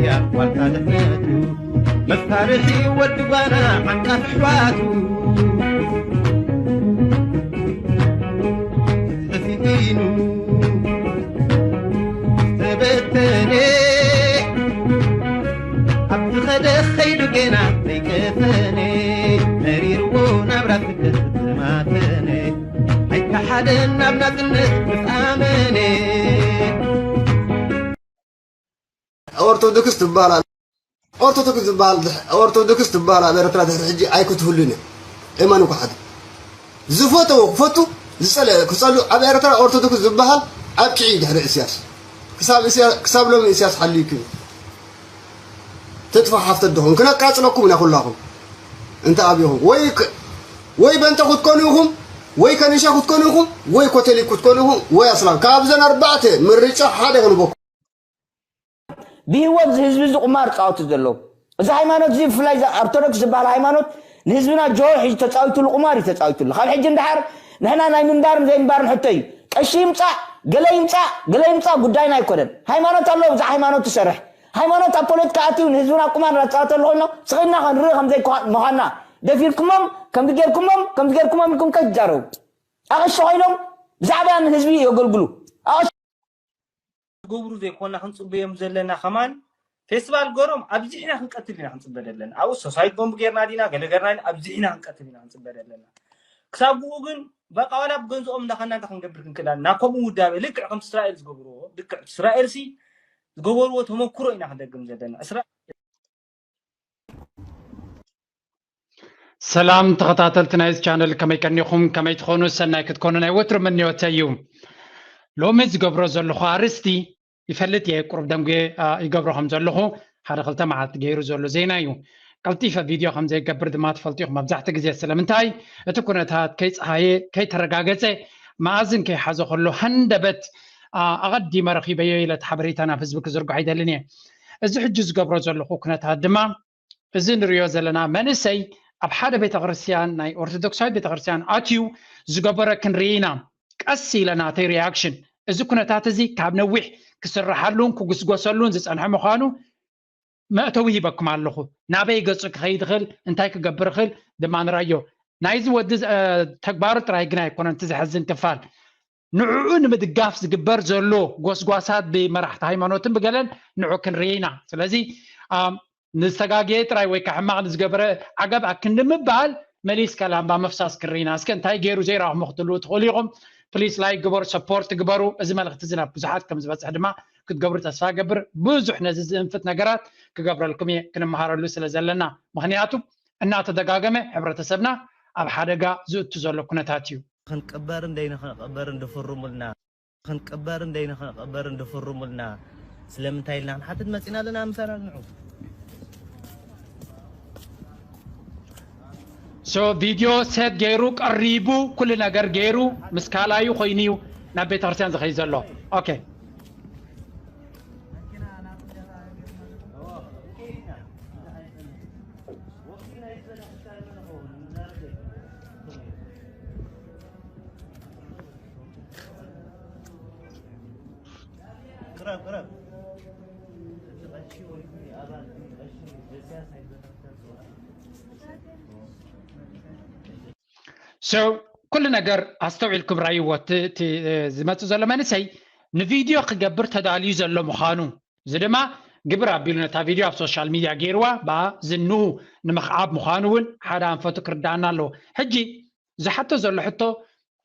ያ ዋልታ ድሕነቱ መፋርሒ ወዲ ጓና ዓንቃፊ ኣሕዋቱ ተፈቲኑ ተበተነ ኣብ ዝኸደ ኸይዱ ገና ዘይቀፈነ መሪርዎ ናብራ ስደት ዝተማተነ ኣይተሓደን ናብ ናጽነት ምስ ኣመነ ኦርቶዶክስ ትበሃል ኣላ። ኦርቶዶክስ ዝበሃል ድሕ- ኦርቶዶክስ ትበሃል ኣብ ኤርትራ ድሕሪ ሕጂ ኣይክትህሉን እያ። እመን እኳ ሓደ ዝፈተዎ ክፈቱ ዝጸልአ ክጸሉ ኣብ ኤርትራ ኦርቶዶክስ ዝበሃል ኣብቂዑ እዩ ድሕሪ እስያስ ክሳብ እስያ- ክሳብ ሎሚ እስያስ ሓልዩኩም እዩ። ተጥፋሓፍተ ድኹም ክነቃጽለኩም ኢና ኩላኹም እንተ ኣብኹም ወይ ክ- ወይ በንተ ክትኮኑ ኢኹም ወይ ከኒሻ ክትኮኑ ኢኹም ወይ ኮተሊክ ክትኮኑ ኢኹም ወይ ኣስላም ካብዘን ኣርባዕተ ምርጫ ሓደ ክንበኩም ብህይወት እዚ ህዝቢ እዚ ቁማር ፃወቱ ዘለዉ እዚ ሃይማኖት እዚ ብፍላይ እዛ ኦርቶዶክስ ዝበሃል ሃይማኖት ንህዝብና ጆሆ ሒዙ ተፃዊቱሉ ቁማር እዩ ተፃዊቱሉ ካብ ሕጂ እንዳሓር ንሕና ናይ ምንባርን ዘይምንባርን ሕቶ እዩ ቀሺ ይምፃእ ገለ ይምፃእ ገለ ይምፃእ ጉዳይና ኣይኮነን ሃይማኖት ኣለዎ ብዛ ሃይማኖት ትሰርሕ ሃይማኖት ኣብ ፖለቲካ ኣትዩ ንህዝብና ቁማር እናተፃወተሉ ኮይኖ ስኺልና ከንርኢ ከም ዘይምዃንና ደፊርኩሞም ከምዚ ጌርኩሞም ከምዚ ጌርኩሞም ኢልኩም ከይትዛረቡ ኣቐሺ ኮይኖም ብዛዕባ ንህዝቢ የገልግሉ ኣቐሺ ክገብሩ ዘይኮና ክንፅበዮም ዘለና ከማን ፌስቲቫል ገሮም ኣብዚሕና ክንቀትል ኢና ክንፅበ ዘለና ኣብኡ ሶሳይት ቦምብ ጌርና ዲና ገለ ገርና ዲና ኣብዚሕና ክንቀትል ኢና ክንፅበ ዘለና ክሳብ ብኡ ግን በቃ ዋላ ብገንዝኦም እንዳኸና እንታይ ክንገብር ክንክእል ኣለና ከምኡ ውዳበ ልክዕ ከምቲ እስራኤል ዝገብርዎ ልክዕ እስራኤል ሲ ዝገበርዎ ተመክሮ ኢና ክንደግም ዘለና እስራኤል ሰላም ተኸታተልቲ ናይዚ ቻነል ከመይ ቀኒኹም ከመይ ትኾኑ ሰናይ ክትኮኑ ናይ ወትሩ ምንዮተይ እዩ ሎሚ ዝገብሮ ዘለኹ ኣርስቲ ይፈልጥ እየ ቁሩብ ደንጉየ ይገብሮ ከም ዘለኹ ሓደ ክልተ መዓልቲ ገይሩ ዘሎ ዜና እዩ ቀልጢፈ ቪድዮ ከም ዘይገብር ድማ ትፈልጡ ኢኹም መብዛሕቲ ግዜ ስለምንታይ እቲ ኩነታት ከይፀሃየ ከይተረጋገፀ መኣዝን ከይሓዞ ከሎ ሃንደበት ኣቐዲመ ረኺበዮ ኢለ እቲ ሓበሬታ ናብ ህዝቢ ክዝርግሖ ይደልን እየ እዚ ሕጂ ዝገብሮ ዘለኹ ኩነታት ድማ እዚ ንሪኦ ዘለና መንእሰይ ኣብ ሓደ ቤተክርስትያን ናይ ኦርቶዶክሳዊት ቤተክርስትያን ኣትዩ ዝገበረ ክንርኢ ኢና። ቀስ ኢለ ናተይ ሪያክሽን እዚ ኩነታት እዚ ካብ ነዊሕ ክስረሓሉን ክጉስጎሰሉን ዝፀንሐ ምዃኑ መእተዊ ሂበኩም ኣለኹ። ናበይ ገፁ ክኸይድ ይኽእል፣ እንታይ ክገብር ይኽእል ድማ ንራዮ። ናይዚ ወዲ ተግባሩ ጥራይ ግን ኣይኮነን እቲ ዘሕዝን ክፋል። ንዕኡ ንምድጋፍ ዝግበር ዘሎ ጎስጓሳት ብመራሕቲ ሃይማኖትን ብገለን ንዑ ክንርኢ ኢና። ስለዚ ንዝተጋገየ ጥራይ ወይ ከዓ ሕማቕ ንዝገበረ ዓገብ ኣክንዲ ምባል መሊስካ ላምባ ምፍሳስ ክርኢ ኢና። እስከ እንታይ ገይሩ ዘይረኣኹሞ ክትህልዉ ትኽእሉ ኢኹም። ፕሊስ ላይክ ግበሩ፣ ሰፖርት ግበሩ። እዚ መልእኽቲ እዚ ናብ ብዙሓት ከም ዝበፅሕ ድማ ክትገብሩ ተስፋ እገብር። ብዙሕ ነዚ ዝእንፍት ነገራት ክገብረልኩም እየ ክንመሃረሉ ስለ ዘለና። ምኽንያቱ እናተደጋገመ ሕብረተሰብና ኣብ ሓደጋ ዝእቱ ዘሎ ኩነታት እዩ። ክንቅበርን ደይንክንቅበርን ድፍርሙልና። ክንቅበርን ደይንክንቅበርን ድፍርሙልና ስለምንታይ ኢልና ክንሓትት መፂና ኣለና ምሳና ንዑ። So ቪድዮ ሴት ገይሩ ቀሪቡ ኩሉ ነገር ገይሩ ምስ ካልኣዩ ኮይኑ እዩ ናብ ቤተክርስትያን ዝኸይድ ዘሎ። Okay. So ኩሉ ነገር ኣስተውዒልኩም ራይዎ እቲ ዝመፅእ ዘሎ መንእሰይ ንቪድዮ ክገብር ተዳልዩ ዘሎ ምዃኑ እዚ ድማ ግብር ኣቢሉ ነታ ቪድዮ ኣብ ሶሻል ሚድያ ገይርዋ ብኣ ዝንኡ ንምኽዓብ ምዃኑ እውን ሓደ ኣንፈቱ ክርዳኣና ኣለዎ። ሕጂ ዝሓቶ ዘሎ ሕቶ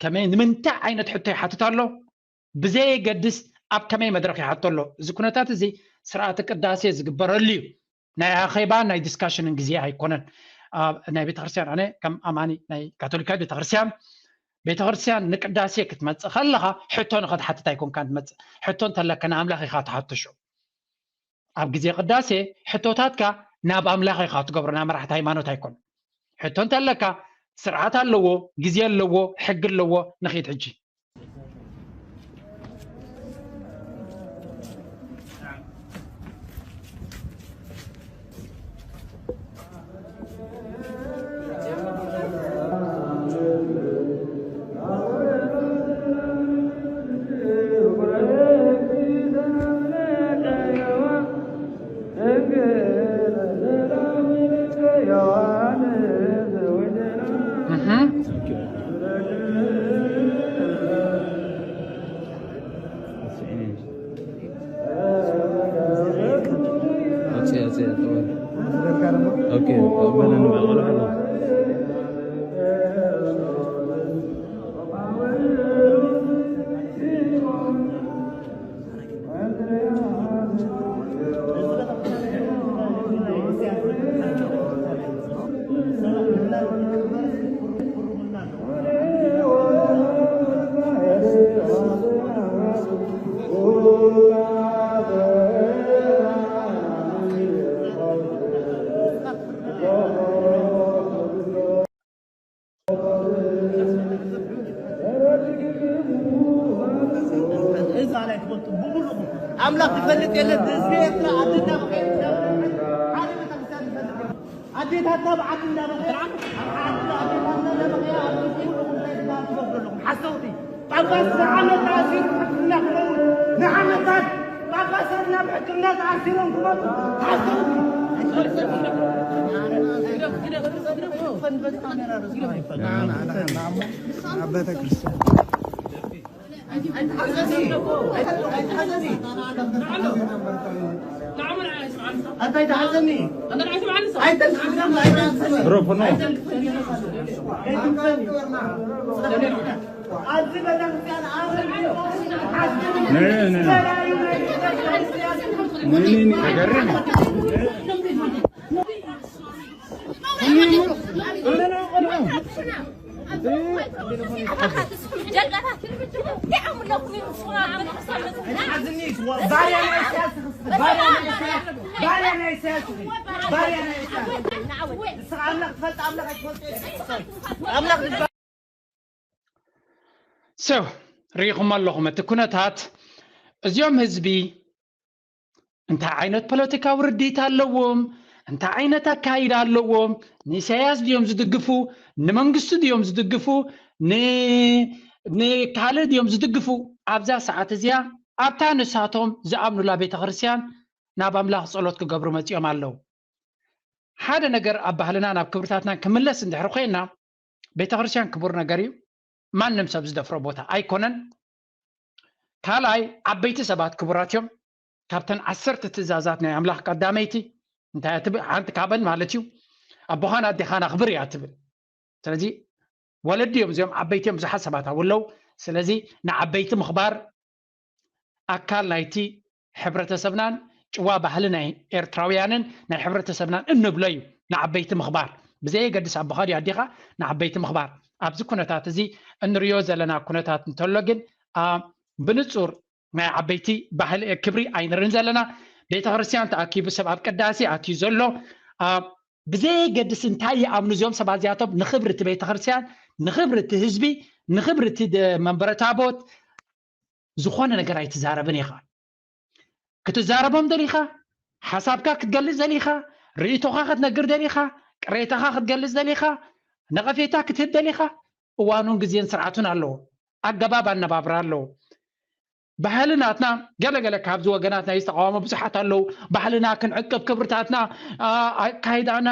ከመይ ንምንታይ ዓይነት ሕቶ ይሓትት ኣሎ ብዘየገድስ ኣብ ከመይ መድረኽ ይሓቶ ኣሎ። እዚ ኩነታት እዚ ስርዓተ ቅዳሴ ዝግበረሉ እዩ። ናይ ኣኼባን ናይ ዲስካሽንን ግዜ ኣይኮነን። ኣብ ናይ ቤተክርስትያን ኣነ ከም ኣማኒ ናይ ካቶሊካዊት ቤተክርስትያን ቤተክርስትያን ንቅዳሴ ክትመፅእ ከለኻ ሕቶ ንኸትሓትት ኣይኮንካን ትመፅእ። ሕቶ እንተለካ ንኣምላኽ ኢኻ ትሓቶ ሽዑ። ኣብ ግዜ ቅዳሴ ሕቶታትካ ናብ ኣምላኽ ኢኻ ትገብሮ ናብ መራሕቲ ሃይማኖት ኣይኮን። ሕቶ እንተለካ ስርዓት ኣለዎ፣ ግዜ ኣለዎ፣ ሕጊ ኣለዎ። ንኺድ ሕጂ። ጽያ፣ ጽያ፣ ጽያ። ኦኬ፣ በለን በል፣ ቆልዓ ኣሎ። ኣምላኽ ዝፈልጥ የለን። ህዝቢ ኤርትራ ዓዲ እንዳበኸየ፣ ሓደ ቤተክርስትያን ዝፈልጥ የለን። ኣዴታትና ብዓዲ እንዳበኸያ፣ ኣብ ዓዲ ኣዴታትና እንዳበኸያ፣ ኣብዚ ኩሉ ጉዳይ ዝበሃል ትገብሩ ኣለኹም። ሓሰውቲ። ጳጳስ ንዓመት ተኣሲሩ ሕክምና ክመውት፣ ንዓመታት ጳጳሳትና ብሕክምና ተኣሲሮም ክመጡ ሓሰውቲ። ኣብ ቤተክርስትያን ሰው ርኢኹም ኣለኹም እቲ ኩነታት። እዚኦም ህዝቢ እንታይ ዓይነት ፖለቲካዊ ርድኢት ኣለዎም? እንታይ ዓይነት ኣካይዳ ኣለዎም? ንኢሳያስ ድዮም ዝድግፉ? ንመንግስቱ ድዮም ዝድግፉ? ንካልእ ድዮም ዝድግፉ? ኣብዛ ሰዓት እዚኣ ኣብታ ንሳቶም ዝኣምኑላ ቤተ ክርስትያን ናብ ኣምላኽ ጸሎት ክገብሩ መጺኦም ኣለዉ። ሓደ ነገር ኣብ ባህልና ናብ ክብርታትና ክምለስ እንድሕር ኮይና፣ ቤተ ክርስትያን ክቡር ነገር እዩ። ማንም ሰብ ዝደፍሮ ቦታ ኣይኮነን። ካልኣይ ዓበይቲ ሰባት ክቡራት እዮም። ካብተን ዓሰርተ ትእዛዛት ናይ ኣምላኽ ቀዳመይቲ እንታይ እያ ትብል? ሓንቲ ካብን ማለት እዩ ኣቦኻን ኣዴኻን ኣኽብር እያ ትብል። ስለዚ ወለዲ እዮም እዚኦም፣ ዓበይቲ እዮም፣ ብዙሓት ሰባት ኣብኡ ኣለዉ። ስለዚ ንዓበይቲ ምኽባር ኣካል ናይቲ ሕብረተሰብናን ጭዋ ባህሊ ናይ ኤርትራውያንን ናይ ሕብረተሰብናን እንብሎ እዩ። ንዓበይቲ ምኽባር ብዘየገድስ ኣቦኻ ድዩ ኣዴኻ ንዓበይቲ ምኽባር። ኣብዚ ኩነታት እዚ እንሪኦ ዘለና ኩነታት እንተሎ ግን ብንጹር ናይ ዓበይቲ ባህሊ ክብሪ ኣይንርን ዘለና። ቤተ ክርስትያን ተኣኪቡ ሰብ ኣብ ቅዳሴ ኣትዩ ዘሎ ብዘየገድስ እንታይ ይኣምኑ እዚኦም ሰባት እዚኣቶም ንክብሪ እቲ ቤተ ክርስትያን፣ ንክብሪ እቲ ህዝቢ፣ ንክብሪ እቲ መንበረ ታቦት ዝኾነ ነገር ኣይትዛረብን ኢኻ። ክትዛረቦም ደሊኻ፣ ሓሳብካ ክትገልጽ ደሊኻ፣ ርእይቶኻ ክትነግር ደሊኻ፣ ቅሬታኻ ክትገልጽ ደሊኻ፣ ነቐፌታ ክትህብ ደሊኻ፣ እዋኑን ግዜን ስርዓቱን ኣለዎ። ኣገባብ ኣነባብራ ኣለዎ። ባህሊ ናትና ገለገለ ካብዚ ወገናት ናይ ዝተቃወሙ ብዙሓት ኣለዉ። ባህልና ክንዕቅብ፣ ክብርታትና፣ ኣካይዳና፣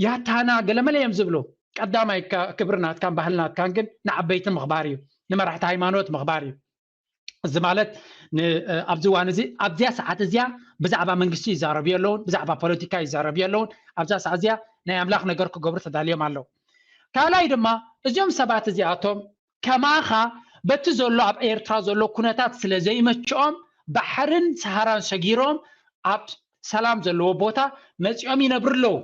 ያታና ገለመለ እዮም ዝብሉ። ቀዳማይ ክብሪ ናትካን ባህሊ ናትካን ግን ንዓበይቲ ምኽባር እዩ፣ ንመራሕቲ ሃይማኖት ምኽባር እዩ። እዚ ማለት ኣብዚ እዋን እዚ ኣብዚኣ ሰዓት እዚኣ ብዛዕባ መንግስቲ ይዛረቡ የለውን፣ ብዛዕባ ፖለቲካ ይዛረቡ የለውን። ኣብዛ ሰዓት እዚኣ ናይ ኣምላኽ ነገር ክገብሩ ተዳልዮም ኣለዉ። ካልኣይ ድማ እዚኦም ሰባት እዚኣቶም ከማኻ በቲ ዘሎ ኣብ ኤርትራ ዘሎ ኩነታት ስለ ዘይመችኦም ባሕርን ሰሃራን ሰጊሮም ኣብ ሰላም ዘለዎ ቦታ መፂኦም ይነብሩ ኣለዉ።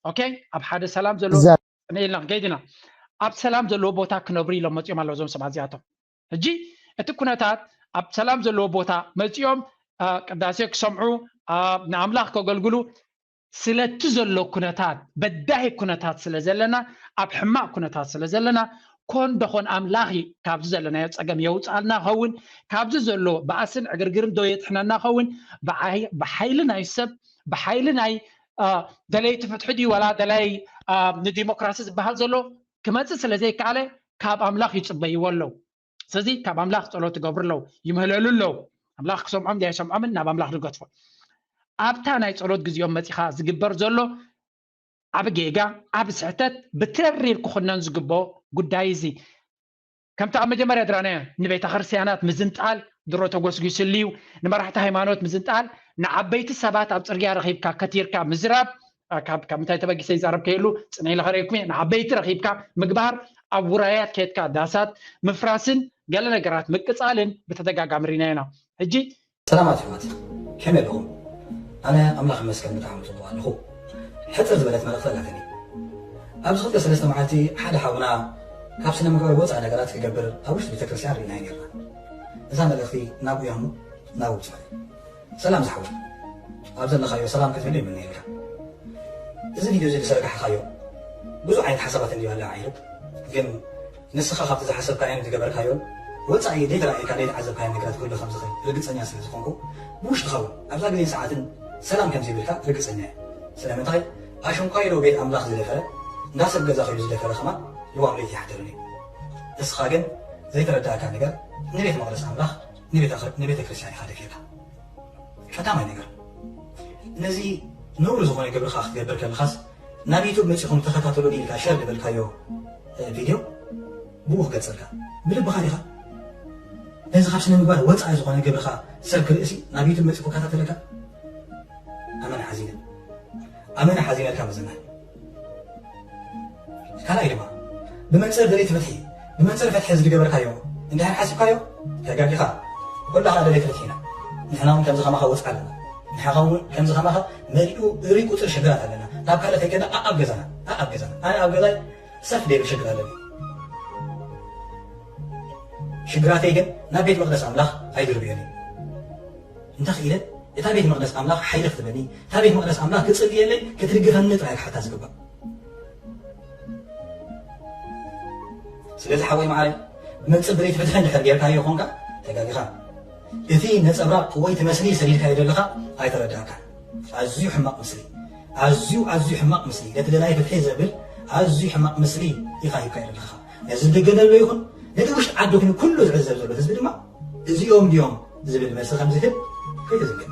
ኦኬ፣ ኣብ ሓደ ሰላም ዘለዎ ኢልና ከይድና ኣብ ሰላም ዘለዎ ቦታ ክነብሩ ኢሎም መፂኦም ኣለዉ እዞም ሰባት እዚኣቶም። ሕጂ እቲ ኩነታት ኣብ ሰላም ዘለዎ ቦታ መፂኦም ቅዳሴ ክሰምዑ ንኣምላኽ ከገልግሉ ስለቲ ዘሎ ኩነታት በዳሂ ኩነታት ስለ ዘለና ኣብ ሕማቕ ኩነታት ስለ ዘለና ኮን ደኾን ኣምላኽ እዩ ካብዚ ዘለናዮ ጸገም የውጻልና ኸውን ካብዚ ዘሎ ባእስን ዕግርግርን ዶ የጥሕነና ኸውን ብሓይሊ ናይ ሰብ ብሓይሊ ናይ ደለይቲ ፍትሒ ድዩ ዋላ ደላይ ንዲሞክራሲ ዝበሃል ዘሎ ክመጽእ ስለ ዘይከኣለ ካብ ኣምላኽ ይጽበይዎ ኣለዉ። ስለዚ ካብ ኣምላኽ ጸሎት ይገብሩ ኣለዉ፣ ይምህለሉ ኣለዉ። ኣምላኽ ክሰምዖም ድያ ኣይሰምዖምን ናብ ኣምላኽ ንገድፎ። ኣብታ ናይ ጸሎት ግዜኦም መጺኻ ዝግበር ዘሎ ዓቢ ጌጋ፣ ዓቢ ስሕተት ብተሪር ክኹነን ዝግብኦ ጉዳይ እዚ። ከምቲ ኣብ መጀመርያ ድራናዮ ንቤተ ክርስቲያናት ምዝንጣል ድሮ ተጎስጒስሉ እዩ፣ ንመራሕቲ ሃይማኖት ምዝንጣል ንዓበይቲ ሰባት ኣብ ጽርግያ ረኺብካ ከቲርካ ምዝራብ፣ ካብ ምንታይ ተበጊሰ ይዛረብ ከይሉ ጽነ ኢለ ከርእየኩም እየ። ንዓበይቲ ረኺብካ ምግባር፣ ኣብ ውራያት ከየትካ ዳሳት ምፍራስን ገለ ነገራት ምቅጻልን ብተደጋጋሚ ርኢናዮ ኢና። ሕጂ ሰላማት ኣሕዋት፣ ከመይ ኣለኹም? ኣነ ኣምላኽ ይመስገን ብጣዕሚ ጽቡቕ ኣለኹ። ሕጽር ዝበለት መልእኽቲ ኣላትኒ። ኣብዚ ክልተ ሰለስተ መዓልቲ ሓደ ሓውና ካብ ስነ ምግባር ወጻኢ ነገራት ክገብር ኣብ ውሽጢ ቤተክርስትያን ርኢናዮ ነርና። እዛ መልእኽቲ ናብኡ እያ እሞ ናብኡ ብጽሑ። ሰላም ዝሓወይ፣ ኣብ ዘለኻዮ ሰላም ክትህሉ ይምነየልካ። እዚ ቪድዮ እዚ ዝዘርጋሕኻዮ ብዙሕ ዓይነት ሓሳባት እንድዩ ኣለ ዓይሉ፣ ግን ንስኻ ካብቲ ዝሓሰብካዮን ዝገበርካዮን ወጻኢ ዘይተራእየካ ዘይተዓዘብካዮን ነገራት ክህሉ ከም ዝኽእል ርግጸኛ ስለ ዝኾንኩ፣ ብውሽጥኻ እውን ኣብዛ ግዜን ሰዓትን ሰላም ከም ዘይብልካ ርግጸኛ እየ። ስለምንታይ? ኣሽንኳይ ዶ ቤት ኣምላኽ ዝደፈረ፣ እንዳ ሰብ ገዛ ከይዱ ዝደፈረ ከማን ልዋም ለይቲ ይሓድርን እዩ። ንስኻ ግን ዘይተረዳእካ ነገር ንቤት መቕደስ ኣምላኽ ንቤተ ክርስቲያን ኢኻ ደፊርካ። ቀዳማይ ነገር ነዚ ነውሪ ዝኾነ ግብርኻ ክትገብር ከለኻስ ናብ ዩቱብ መፂኹም ተኸታተሉኒ ኢልካ ሸር ዝበልካዮ ቪድዮ ብኡ ክገልፀልካ ብልብኻ ዲኻ ነዚ ካብ ስነ ምግባር ወፃኢ ዝኾነ ግብርኻ ሰብ ክርእሲ ናብ ዩቱብ መፂኹ ከታተለካ ኣመና ሓዚነ ኣመና ሓዚነልካ መዘናይ ካልኣይ ድማ ብመንፅር ደለይቲ ፍትሒ ብመንፅር ፍትሒ ዝገበርካዮ እንድሕር ሓሲብካዮ ተጋጊኻ። ኩላኻ ደለይቲ ፍትሒ ኢና። ንሕና እውን ከምዚ ከማኻ ወፅዓ ኣለና። ንሕኻ እውን ከምዚ ከማኻ መሊኡ እሩይ ቁፅሪ ሽግራት ኣለና። ናብ ካልእ ከይከድና ኣኣብ ገዛና ኣኣብ ገዛና ኣነ ኣብ ገዛይ ሰፍ ደይብል ሽግር ኣለኒ። ሽግራተይ ግን ናብ ቤት መቅደስ ኣምላኽ ኣይድርብዮን እዩ። እንተኽኢለ እታ ቤት መቕደስ ኣምላኽ ሓይሊ ክትበኒ እታ ቤት መቕደስ ኣምላኽ ክጽልየለይ ክትድግፈኒ ጥራይ ክሓታ ዝግባእ ስለዚ ሓወይ መዓረይ ብመንጽር ድሌት ፍትሒ እንድሕር ጌርካዮ ኾንካ ተጋጊኻ እቲ ነጸብራቕ ወይ ትመስሊ ሰዲድካዮ ዘለኻ ኣይተረዳእካን ኣዝዩ ሕማቕ ምስሊ ኣዝዩ ኣዝዩ ሕማቕ ምስሊ ነቲ ደላይ ፍትሒ ዘብል ኣዝዩ ሕማቕ ምስሊ ኢኻ ሂብካዮ ዘለኻ ነዚ ዝድገመሉ ይኹን ነቲ ውሽጢ ዓዲ ኮይኑ ኩሉ ዝዕዘብ ዘሎ ህዝቢ ድማ እዚኦም ድዮም ዝብል መልሲ ከም ዝህብ ከይትዝንግዕ።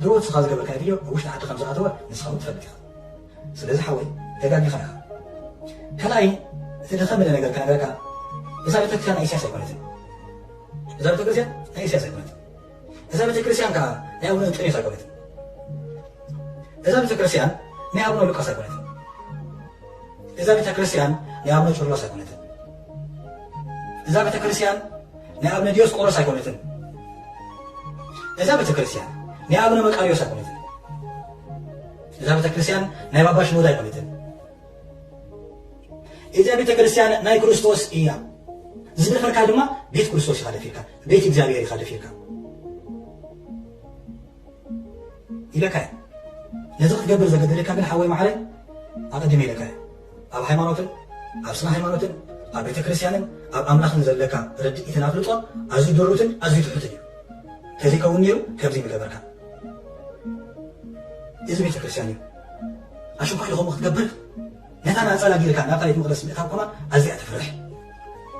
ድሮ ንስኻ ዝገበርካዮ ቪድዮ ኣብ ውሽጢ ዓዲ ከም ዝኣተወ ንስኻ እውን ትፈልጥ ኢኻ። ስለዚ ሓወይ ተጋጊኻ ኢኻ። ካልኣይ እቲ ድኸም ኢለ ነገር ክነግረካ እዛ ቤተክርስትያን ናይ ኢሳያስ ኣይኮነትን። እዛ ቤተክርስትያን ናይ ኢሳያስ ኣይኮነትን። እዛ ቤተክርስትያን ከዓ ናይ ኣቡነ እንጦንዮስ ኣይኮነትን። እዛ ቤተክርስትያን ናይ ኣቡነ ሉቃስ ኣይኮነትን። እዛ ቤተክርስትያን ናይ ኣቡነ ቄርሎስ ኣይኮነትን። እዛ ቤተክርስትያን ናይ ኣቡነ ዲዮስቆሮስ ኣይኮነትን። እዛ ቤተክርስትያን ናይ ኣቡነ መቃርዮስ ኣይኮነትን። እዛ ቤተክርስትያን ናይ ባባ ሽኖዳ ኣይኮነትን። እዛ ቤተክርስትያን ናይ ክርስቶስ እያ። ዝደፈርካ ድማ ቤት ክርስቶስ ኢኻ ደፊርካ፣ ቤት እግዚኣብሔር ኢኻ ደፊርካ። ኢለካ እየ። ነዚ ክትገብር ዘገደደካ ግን ሓወይ ማዕረይ ኣቐድመ ኢለካ እየ። ኣብ ሃይማኖትን ኣብ ስነ ሃይማኖትን ኣብ ቤተ ክርስቲያንን ኣብ ኣምላኽን ዘለካ ርድኢትን ኣፍልጦን ኣዝዩ ድሩትን ኣዝዩ ትሑትን እዩ። ተዘይከውን ነይሩ ከምዚ ምገበርካ። እዚ ቤተ ክርስቲያን እዩ። ኣሽንኳይ ድኸምኡ ክትገብር ነታ ናጸላ ጌርካ ናብታ ቤት መቕደስ ምእታው ከማን ኣዝያ ተፍርሕ።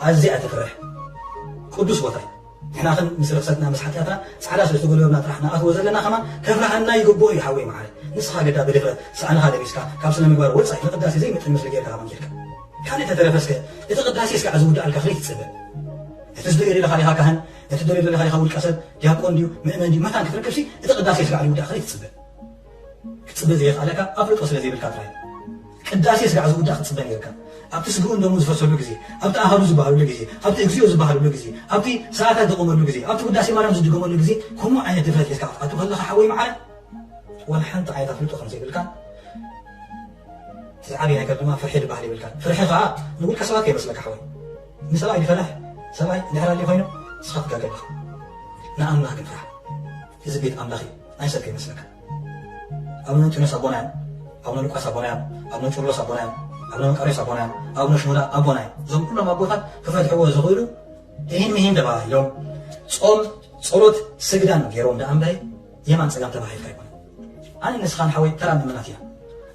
ኣዝያ ተፍርሕ። ቅዱስ ቦታ እዩ። ንሕና ኸን ምስ ርኽሰትና ምስ ሓጢኣትና ጻዕዳ ስለ ዝተጎልበብና ጥራሕ ንኣትዎ ዘለና ኸማን ከፍርሃና ይግብኦ እዩ ሓወይ መዓረይ። ንስኻ ግዳ ብድፍረት ሳእንኻ ለቢስካ ካብ ስነ ምግባር ወጻኢ ንቅዳሴ ዘይምጥን ምስሊ ጌርካ ኸማን ኬድካ። ካልእ ተተረፈ እስከ እቲ ቅዳሴ እስከ ዝውድኣልካ ከይትጽበ። እቲ ዝደልዮ ደለኻ ኢኻ ካህን፣ እቲ ትደልዮ ደለኻ ኢኻ ውልቀ ሰብ፣ ዲያቆን ድዩ ምእመን ድዩ መታን ክትረክብሲ እቲ ቅዳሴ እስከ ዝውዳእ ከይትጽበ። ክትጽበ ዘየኽኣለካ ኣፍልጦ ስለ ዘይብልካ ጥራይ ቅዳሴ ስጋዕ ዝውዳእ ክትጽበ ነይርካ ኣብቲ ስግኡን ደሙን ዝፈሰሉ ግዜ ኣብቲ ኣሃዱ ዝበሃሉሉ ግዜ ኣብቲ እግዚኣብ ዝበሃሉሉ ግዜ ኣብቲ ሰዓታት ዝቆመሉ ግዜ ኣብቲ ውዳሴ ማርያም ዝድገመሉ ግዜ ከምኡ ዓይነት ድፍረት ሒዝካ ክትኣቱ ከለኻ ሓወይ መዓረ ዋላ ሓንቲ ዓይነት ኣፍልጦ ከም ዘይብልካ እቲ ዝዓበየ ነገር ድማ ፍርሒ ዝበሃል የብልካን ፍርሒ ከዓ ንውልቀ ሰባት ከይመስለካ ሓወይ ንሰብኣይ ዝፈርሕ ሰብኣይ እንድሕር ኣልዩ ኮይኑ ንስኻ ትጋገ ኣለኻ ንኣምላኽ ግን ፍራሕ እዚ ቤት ኣምላኽ እዩ ናይ ሰብ ከይመስለካ ኣቡነ እንጢኖስ ኣቦና እዮም ኣቡነ ሉቃስ ኣቦና እዮም ኣቡነ ጭርሎስ ኣቦና እዮም ኣቡነ መቃርዮስ ኣቦና እዮም ኣቡነ ሽኖዳ ኣቦና እዮም እዞም ኩሎም ኣቦታት ክፈትሕዎ ዝኽእሉ ይህን ምሂን ተባሂሎም ጾም ጸሎት ስግዳን ገይሮም ደኣ እምበይ የማን ጸጋም ተባሂልካ ኣይኮነ ኣነ ንስኻን ሓወይ ተራ ምእመናት ኢና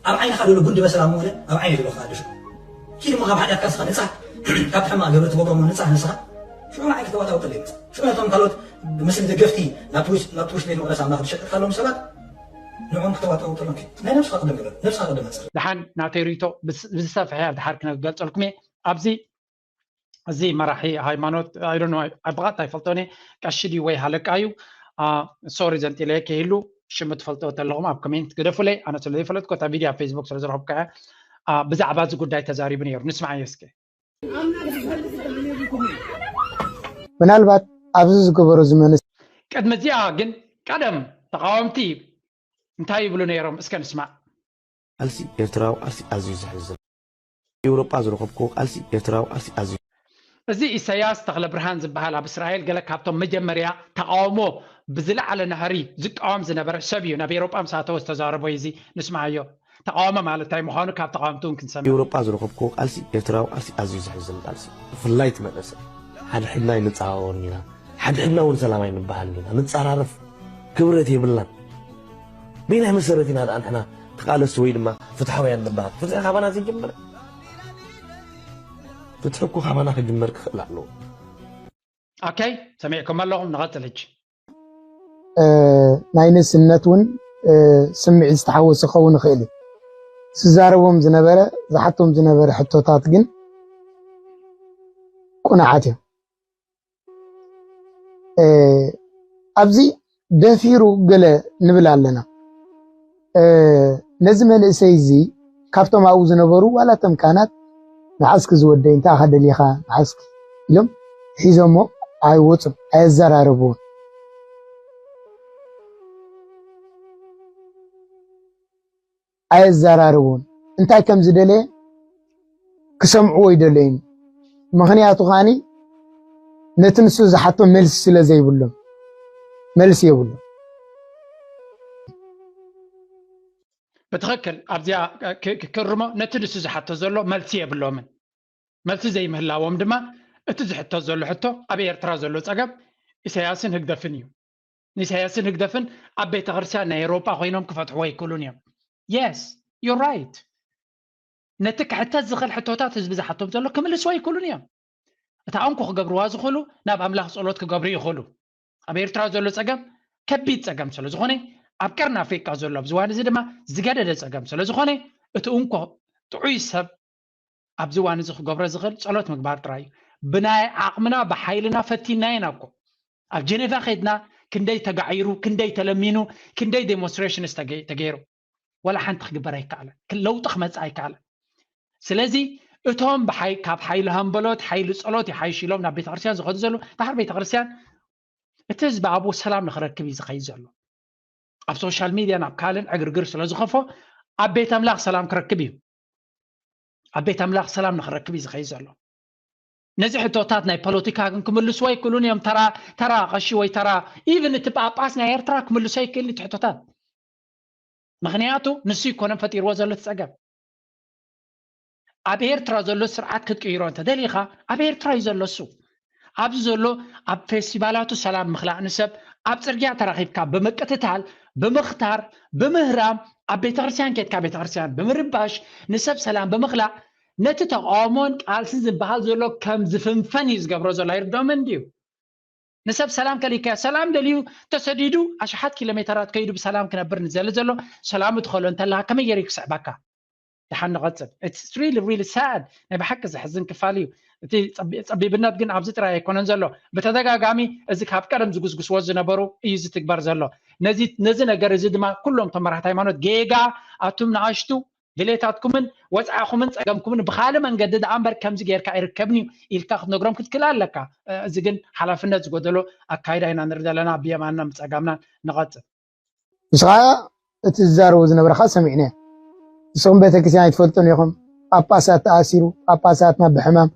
ኣብ ዓይንኻ ዘሎ ጉንዲ በሰላ ምውለ ኣብ ዓይነ ዘሎ ክኣልሹ ኪድ እሞ ካብ ሓጢኣትካ ንስኻ ንጻህ ካብ ሕማቕ ግብሪ ትገብሮ እሞ ንጻህ ንስኻ ሽዑ ንዓይ ከተዋጣውጠለይ መጽእ ሽዑ ነቶም ካልኦት ብምስሊ ደገፍቲ ናብቲ ውሽጢ ቤት መቕደስ ኣምላኽ ዝሸቀጥካሎም ሰባት ንዕኦም ክተዋጣውጠሎም ኪድ ናይ ነብስኻ ቅድም ግበር ነብስኻ ቅድም ኣጽር ደሓን ናተይ ርእይቶ ብዝሰፍሐ ኣብ ድሓር ክነገልጸልኩም እየ ኣብዚ እዚ መራሒ ሃይማኖት I don't know ብቐጥታ ኣይፈልጦን እየ ቀሺ ድዩ ወይ ሃለቃ እዩ sorry ዘንጢለ ከይህሉ ሽሙ ትፈልጥዎ ተለኹም ኣብ ኮሜንት ግደፉለይ። ኣነ ስለ ዘይፈለጥኩ እታ ቪድዮ ኣብ ፌስቡክ ስለ ዝረኸብኩ እያ። አ፣ ብዛዕባ እዚ ጉዳይ ተዛሪቡ ነይሩ። ንስማዓዮ እስከ። ምናልባት ኣብዚ ዝገበሮ ዝመንስ ቅድሚ እዚኣ ግን ቀደም ተቃወምቲ እንታይ ይብሉ ነይሮም? እስከ ንስማዕ። ቃልሲ ኤርትራዊ ቃልሲ ኣዝዩ ዘሕዝን። ኤውሮጳ ዝረኸብክዎ ቃልሲ ኤርትራዊ ቃልሲ ኣዝዩ እዚ ኢሳያስ ተኽለ ብርሃን ዝበሃል ኣብ እስራኤል ገለ ካብቶም መጀመርያ ተቃውሞ ብዝለዓለ ናህሪ ዝቃወም ዝነበረ ሰብ እዩ። ናብ ኤውሮጳ ምስ ኣተወ ዝተዛረቦ እዩ። እዚ ንስማዓዮ። ተቃውሞ ማለት እንታይ ምዃኑ ካብ ተቃወምቲ እውን ክንሰምዕ። ኤውሮጳ ዝረኸብክዎ ቃልሲ ኤርትራዊ ቃልሲ ኣዝዩ ዘሕዝን ቃልሲ። ብፍላይ እቲ መንእሰይ ሓድሕድና ኣይንጸዋወርን ኢና። ሓድሕድና እውን ሰላም ኣይንበሃልን ኢና። ንጸራረፍ ክብረት የብልናን። በየናይ መሰረት ኢና ደኣ ንሕና ተቃለስቲ ወይ ድማ ፍትሓውያን ንበሃል? ፍትሒ ካባና ዘይጅምር? ፍትሒ እኮ ካባና ክጅመር ክኽእል ኣለዎ። ኦኬ፣ ሰሚዕኩም ኣለኹም። ንቐጽል ሕጂ። እ፣ ናይ ንእስነት እውን፣ እ፣ ስምዒት ዝተሓወሶ ክኸውን ይኽእል እዩ። ዝዛረቦም ዝነበረ፣ ዝሓቶም ዝነበረ ሕቶታት ግን ቁኑዓት እዮም። እ፣ ኣብዚ ደፊሩ ገለ ንብል ኣለና። እ፣ ነዚ መንእሰይ እዚ ካብቶም ኣብኡ ዝነበሩ ዋላ እቶም ካህናት ንዓስኪ ዝወደይ እንታይ ኢኻ ደሊኻ ንዓስኪ ኢሎም ሒዞሞ ኣይወፁን፣ ኣየዘራረብዎን። ኣየዘራርቡን እንታይ ከም ዝደለየ ክሰምዕዎ ይደለዩን። ምኽንያቱ ከኣኒ ነቲ ንሱ ዝሓቶ መልሲ ስለ ዘይብሎም መልሲ የብሎም። ብትኽክል ኣብዚኣ ክ- ክ- ክእርሞ ነቲ ንሱ ዝሓቶ ዘሎ መልሲ የብሎምን። መልሲ ዘይምህላዎም ድማ እቲ ዝሕቶ ዘሎ ሕቶ ኣብ ኤርትራ ዘሎ ጸገም ኢሳያስን ህግደፍን እዩ። ንኢሳያስን ህግደፍን ኣብ ቤተ ክርስቲያን ናይ ኤውሮጳ ኮይኖም ክፈትሕዎ ኣይክእሉን እዮም። Yes, you're right። ነቲ ክሕተት ዝኽእል ሕቶታት ህዝቢ ዝሓቶም ዘሎ ክምልስዎ ኣይክእሉን እዮም። እታ እንኮ ክገብርዋ ዝኽእሉ ናብ ኣምላኽ ጸሎት ክገብሩ ይኽእሉ። ኣብ ኤርትራ ዘሎ ጸገም ከቢድ ጸገም ስለ ዝኾነ ኣብ ቀርኒ ኣፍሪቃ ዘሎ ኣብዚ እዋን እዚ ድማ ዝገደደ ጸገም ስለ ዝኾነ እቲ እንኮ ጥዑይ ሰብ ኣብዚ እዋን እዚ ክገብሮ ዝኽእል ጸሎት ምግባር ጥራይ እዩ። ብናይ ዓቕምና ብሓይልና ፈቲና ኢና እኮ ኣብ ጀኔቫ ከድና ክንደይ ተጋዒሩ ክንደይ ተለሚኑ ክንደይ ዴሞንስትሬሽንስ ተገይሩ ወላ ሓንቲ ክግበር ኣይከኣለን። ለውጢ ክመፅእ ኣይከኣለን። ስለዚ እቶም ካብ ሓይሊ ሃምበሎት ሓይሊ ፀሎት ይሓይሽ ኢሎም ናብ ቤተክርስትያን ዝኸዱ ዘለዉ ድሓር ቤተክርስትያን እቲ ህዝቢ ኣብኡ ሰላም ንክረክብ እዩ ዝኸይድ ዘሎ። ኣብ ሶሻል ሚድያን ኣብ ካልእን ዕግርግር ስለ ዝኸፎ ኣብ ቤት ኣምላኽ ሰላም ክረክብ እዩ። ኣብ ቤት ኣምላኽ ሰላም ንክረክብ እዩ ዝኸይድ ዘሎ። ነዚ ሕቶታት ናይ ፖለቲካ ግን ክምልስዎ ኣይክእሉን እዮም። ተራ ተራ ቀሺ ወይ ተራ ኢቭን እቲ ጳጳስ ናይ ኤርትራ ክምልሶ ኣይክእልን እቲ ሕቶታት። ምኽንያቱ ንሱ ኣይኮነን ፈጢርዎ ዘሎ እቲ ጸገም። ኣብ ኤርትራ ዘሎ ስርዓት ክትቅይሮ እንተደሊኻ ኣብ ኤርትራ እዩ ዘሎ እሱ። ኣብዚ ዘሎ ኣብ ፌስቲቫላቱ ሰላም ምኽላእ ንሰብ ኣብ ጽርግያ ተራኺብካ ብምቅትታል ብምኽታር ብምህራም ኣብ ቤተክርስትያን ኬድካ ቤተክርስትያን ብምርባሽ ንሰብ ሰላም ብምኽላእ ነቲ ተቃውሞን ቃልስን ዝበሃል ዘሎ ከም ዝፍንፈን እዩ ዝገብሮ ዘሎ። ኣይርድኦምን ድዩ? ንሰብ ሰላም ከሊካዮ ሰላም ደልዩ ተሰዲዱ ኣሽሓት ኪሎ ሜተራት ከይዱ ብሰላም ክነብር ንዘሊ ዘሎ ሰላሙ ትኸሎ እንተለካ ከመይ ገይሩ ክስዕበካ? ደሓን ንቐጽል። It's really really sad። ናይ ብሓቂ ዘሕዝን ክፋል እዩ። እቲ ጸቢብነት ግን ኣብዚ ጥራይ ኣይኮነን ዘሎ። ብተደጋጋሚ እዚ ካብ ቀደም ዝጉስጉስዎ ዝነበሩ እዩ ዝትግበር ዘሎ። ነዚ ነገር እዚ ድማ ኩሎም እቶም መራሕቲ ሃይማኖት ጌጋ ኣቱም ንኣሽቱ ድሌታትኩምን ወፅዓኹምን ፀገምኩምን ብካልእ መንገዲ ደኣ እምበር ከምዚ ጌርካ ኣይርከብን እዩ ኢልካ ክትነግሮም ክትክእል ኣለካ። እዚ ግን ሓላፍነት ዝጎደሎ ኣካይዳ ኢና ንርኢ ዘለና ብየማንናን ብፀጋምናን። ንቐፅል። ንስኻ እቲ ዝዛረቦ ዝነበረ ካ ሰሚዕናዮ። ንስኹም ቤተክርስትያን ኣይትፈልጡን ኢኹም። ጳጳሳት ተኣሲሩ፣ ጳጳሳትና ብሕማም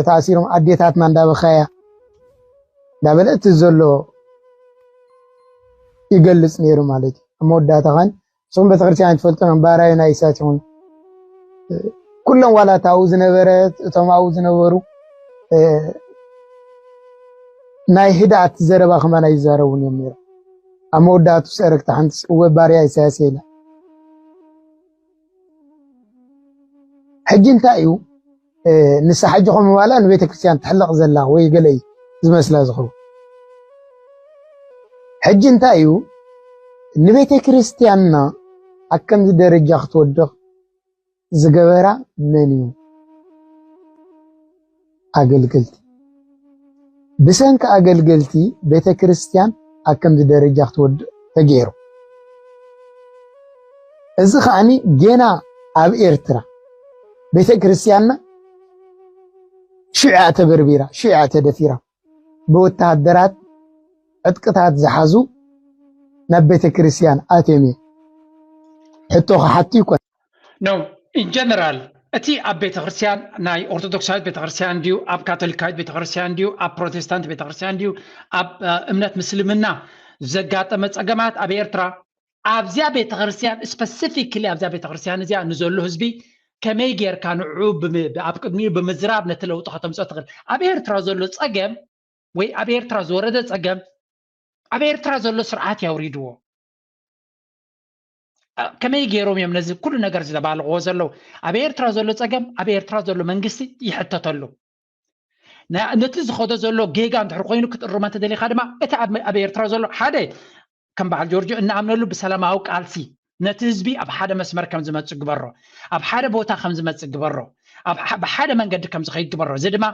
ተኣሲሮም ኣዴታትና እንዳበኸያ እንዳበለ እቲ ዘሎ ይገልጽ ነይሩ ማለት እዩ። ኣብ መወዳእታ ኸን እዞም ቤተክርስትያን ትፈልጦም ባራዩ ናይ ኢሳት ይኹን ኩሎም ዋላ እታ ኣብኡ ዝነበረት እቶም ኣብኡ ዝነበሩ ናይ ህድኣት ዘረባ ከማን ኣይዛረቡን እዮም ነይሮም። ኣብ መወዳእቱ ሰረግቲ ሓንቲ እወ ባርያ ኢሳያስ ኢላ። ሕጂ እንታይ እዩ ንሳ ሕጂ ከም ዋላ ንቤተ ክርስቲያን ትሕለቕ ዘላ ወይ ገለ እዩ ዝመስላ ዝኸውን። ሕጂ እንታይ እዩ ንቤተ ክርስቲያንና ኣብ ከምዚ ደረጃ ክትወድቕ ዝገበራ መን እዩ? ኣገልገልቲ። ብሰንኪ ኣገልገልቲ ቤተ ክርስቲያን ኣብ ከምዚ ደረጃ ክትወድቕ ተገይሩ። እዚ ከዓኒ ገና ኣብ ኤርትራ ቤተ ክርስቲያንና ሽዑ እያ ተበርቢራ፣ ሽዑ እያ ተደፊራ። ብወተሃደራት ዕጥቅታት ዝሓዙ ናብ ቤተ ክርስቲያን ኣትዮም እዮም። ሕቶ ክሓቱ ይኮን። No, in general እቲ ኣብ ቤተ ክርስቲያን ናይ ኦርቶዶክሳዊት ቤተ ክርስቲያን ድዩ፣ ኣብ ካቶሊካዊት ቤተ ክርስቲያን ድዩ፣ ኣብ ፕሮቴስታንት ቤተ ክርስቲያን ድዩ፣ ኣብ እምነት ምስልምና ዘጋጠመ ጸገማት ኣብ ኤርትራ ኣብዚኣ ቤተ ክርስቲያን specifically ኣብዚኣ ቤተ ክርስቲያን እዚኣ ንዘሎ ህዝቢ ከመይ ጌርካ ንዑ ኣብ ቅድሚኡ ብምዝራብ ነቲ ለውጢ ከተምፅኦ ትኽእል? ኣብ ኤርትራ ዘሎ ጸገም ወይ ኣብ ኤርትራ ዝወረደ ጸገም ኣብ ኤርትራ ዘሎ ስርዓት ያውሪድዎ። ከመይ ገይሮም እዮም ነዚ ኩሉ ነገር ዘባልቕዎ ዘለዉ? ኣብ ኤርትራ ዘሎ ጸገም ኣብ ኤርትራ ዘሎ መንግስቲ ይሕተተሉ። ነቲ ዝኸዶ ዘሎ ጌጋ እንድሕር ኮይኑ ክትእርሞ እንተደሊኻ ድማ እቲ ኣብ ኤርትራ ዘሎ ሓደ ከም በዓል ጆርጆ እንኣምነሉ ብሰላማዊ ቃልሲ ነቲ ህዝቢ ኣብ ሓደ መስመር ከም ዝመጽእ ግበሮ፣ ኣብ ሓደ ቦታ ከም ዝመጽእ ግበሮ፣ ብሓደ መንገዲ ከም ዝኸይድ ግበሮ። እዚ ድማ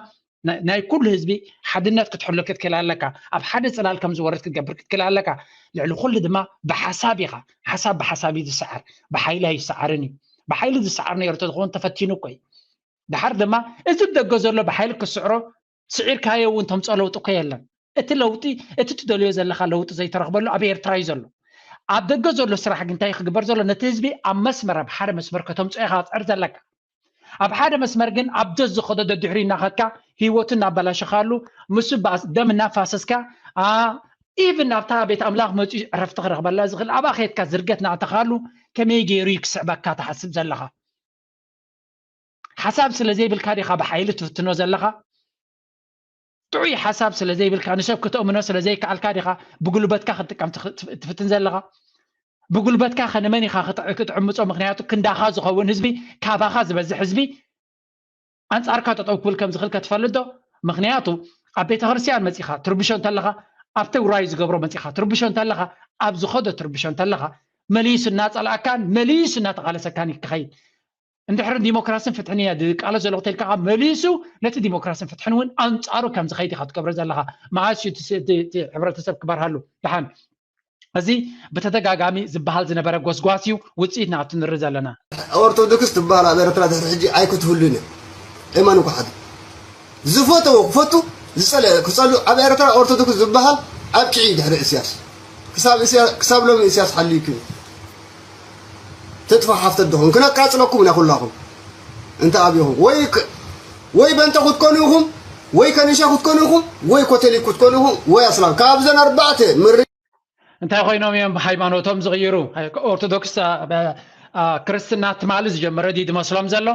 ናይ ኩሉ ህዝቢ ሓድነት ክትሕሉ ክትክእል ኣለካ። ኣብ ሓደ ጽላል ከም ዝወርድ ክትገብር ክትክእል ኣለካ። ልዕሊ ኩሉ ድማ ብሓሳብ ኢኻ። ሓሳብ ብሓሳብ እዩ ዝሰዓር፣ ብሓይሊ ኣይሰዓርን እዩ። ብሓይሊ ዝሰዓር ነይሩ ተዝኸውን ተፈቲኑ እኮ እዩ። ድሓር ድማ እዚ ደገ ዘሎ ብሓይሊ ክስዕሮ ስዒርካዮ እውን ተምፅኦ ለውጢ እኮ የለን። እቲ ለውጢ እቲ ትደልዮ ዘለካ ለውጢ ዘይተረኽበሉ ኣብ ኤርትራ እዩ ዘሎ። ኣብ ደገ ዘሎ ስራሕ ግን እንታይ ክግበር ዘሎ? ነቲ ህዝቢ ኣብ መስመር ኣብ ሓደ መስመር ከተምፅኦ ኢካ ክትፅዕር ዘለካ። ኣብ ሓደ መስመር ግን ኣብ ደስ ዝኸዶ ደድሕሪ እናኸድካ ህይወቱ እናበላሸኻሉ ምስ ደም እናፋሰስካ ኢቭን ኣብታ ቤት ኣምላኽ መፂኡ ዕረፍቲ ክረኽበላ ዝኽእል ኣብኣ ከድካ ዝርገት ናእተኻሉ ከመይ ገይሩ እዩ ክስዕበካ ትሓስብ ዘለኻ? ሓሳብ ስለ ዘይብልካ ዲኻ ብሓይሊ ትፍትኖ ዘለኻ? ጥዑይ ሓሳብ ስለ ዘይብልካ ንሰብ ክተእምኖ ስለ ዘይከኣልካ ዲኻ ብጉልበትካ ክትጥቀም ትፍትን ዘለኻ? ብጉልበትካ ከንመን ኢኻ ክትዕምፆ? ምክንያቱ ክንዳኻ ዝኸውን ህዝቢ ካባኻ ዝበዝሕ ህዝቢ ኣንጻርካ ጠጠው ክብል ከም ዝኽእል ከትፈልጥ ዶ? ምክንያቱ ኣብ ቤተ ክርስቲያን መጺኻ ትርብሾ እንተለኻ ኣብ ትግራይ ዝገብሮ መጺኻ ትርብሾ እንተለኻ ኣብ ዝኸዶ ትርብሾ እንተለኻ መሊሱ እናጸላእካን መሊሱ እናተቓለሰካን ይክኸይድ። እንድሕር ዲሞክራስን ፍትሕን እያ ድቃለስ ዘለኹ ተልካ መሊሱ ነቲ ዲሞክራስን ፍትሕን እውን ኣንጻሩ ከም ዝኸይድ ኢኻ ትገብሮ ዘለኻ። መዓስ እዩ ሕብረተሰብ ክበርሃሉ? ደሓን እዚ ብተደጋጋሚ ዝበሃል ዝነበረ ጎስጓስ እዩ፣ ውፅኢት ናቱ ንርኢ ዘለና። ኦርቶዶክስ ትበሃል ኣብ ኤርትራ ድሕሪ ሕጂ ኣይክትህሉን እያ። እመኑ ክሓዱ ዝፈተዎ ክፈቱ ዝፀልአ ክፀሉ ኣብ ኤርትራ ኦርቶዶክስ ዝበሃል ኣብቂዑ ድሕሪ እስያስ ክሳብ ሎሚ እስያስ ሓልዩኪ ትጥፋ ሓፍተት ድኹም ክነቃፅለኩም ኢና ኩላኹም እንተ ኣብኹም ወይ በንተ ክትኮኑ ኢኹም ወይ ከኒሻ ክትኮኑ ኢኹም ወይ ኮተሊክ ክትኮኑ ኢኹም ወይ ኣስላም ካብዘን ኣርባዕተ ምሪ እንታይ ኮይኖም እዮም ሃይማኖቶም ዝቕይሩ? ኦርቶዶክስ ክርስትና ትማሊ ዝጀመረ ድዩ ዝመስሎም ዘሎ?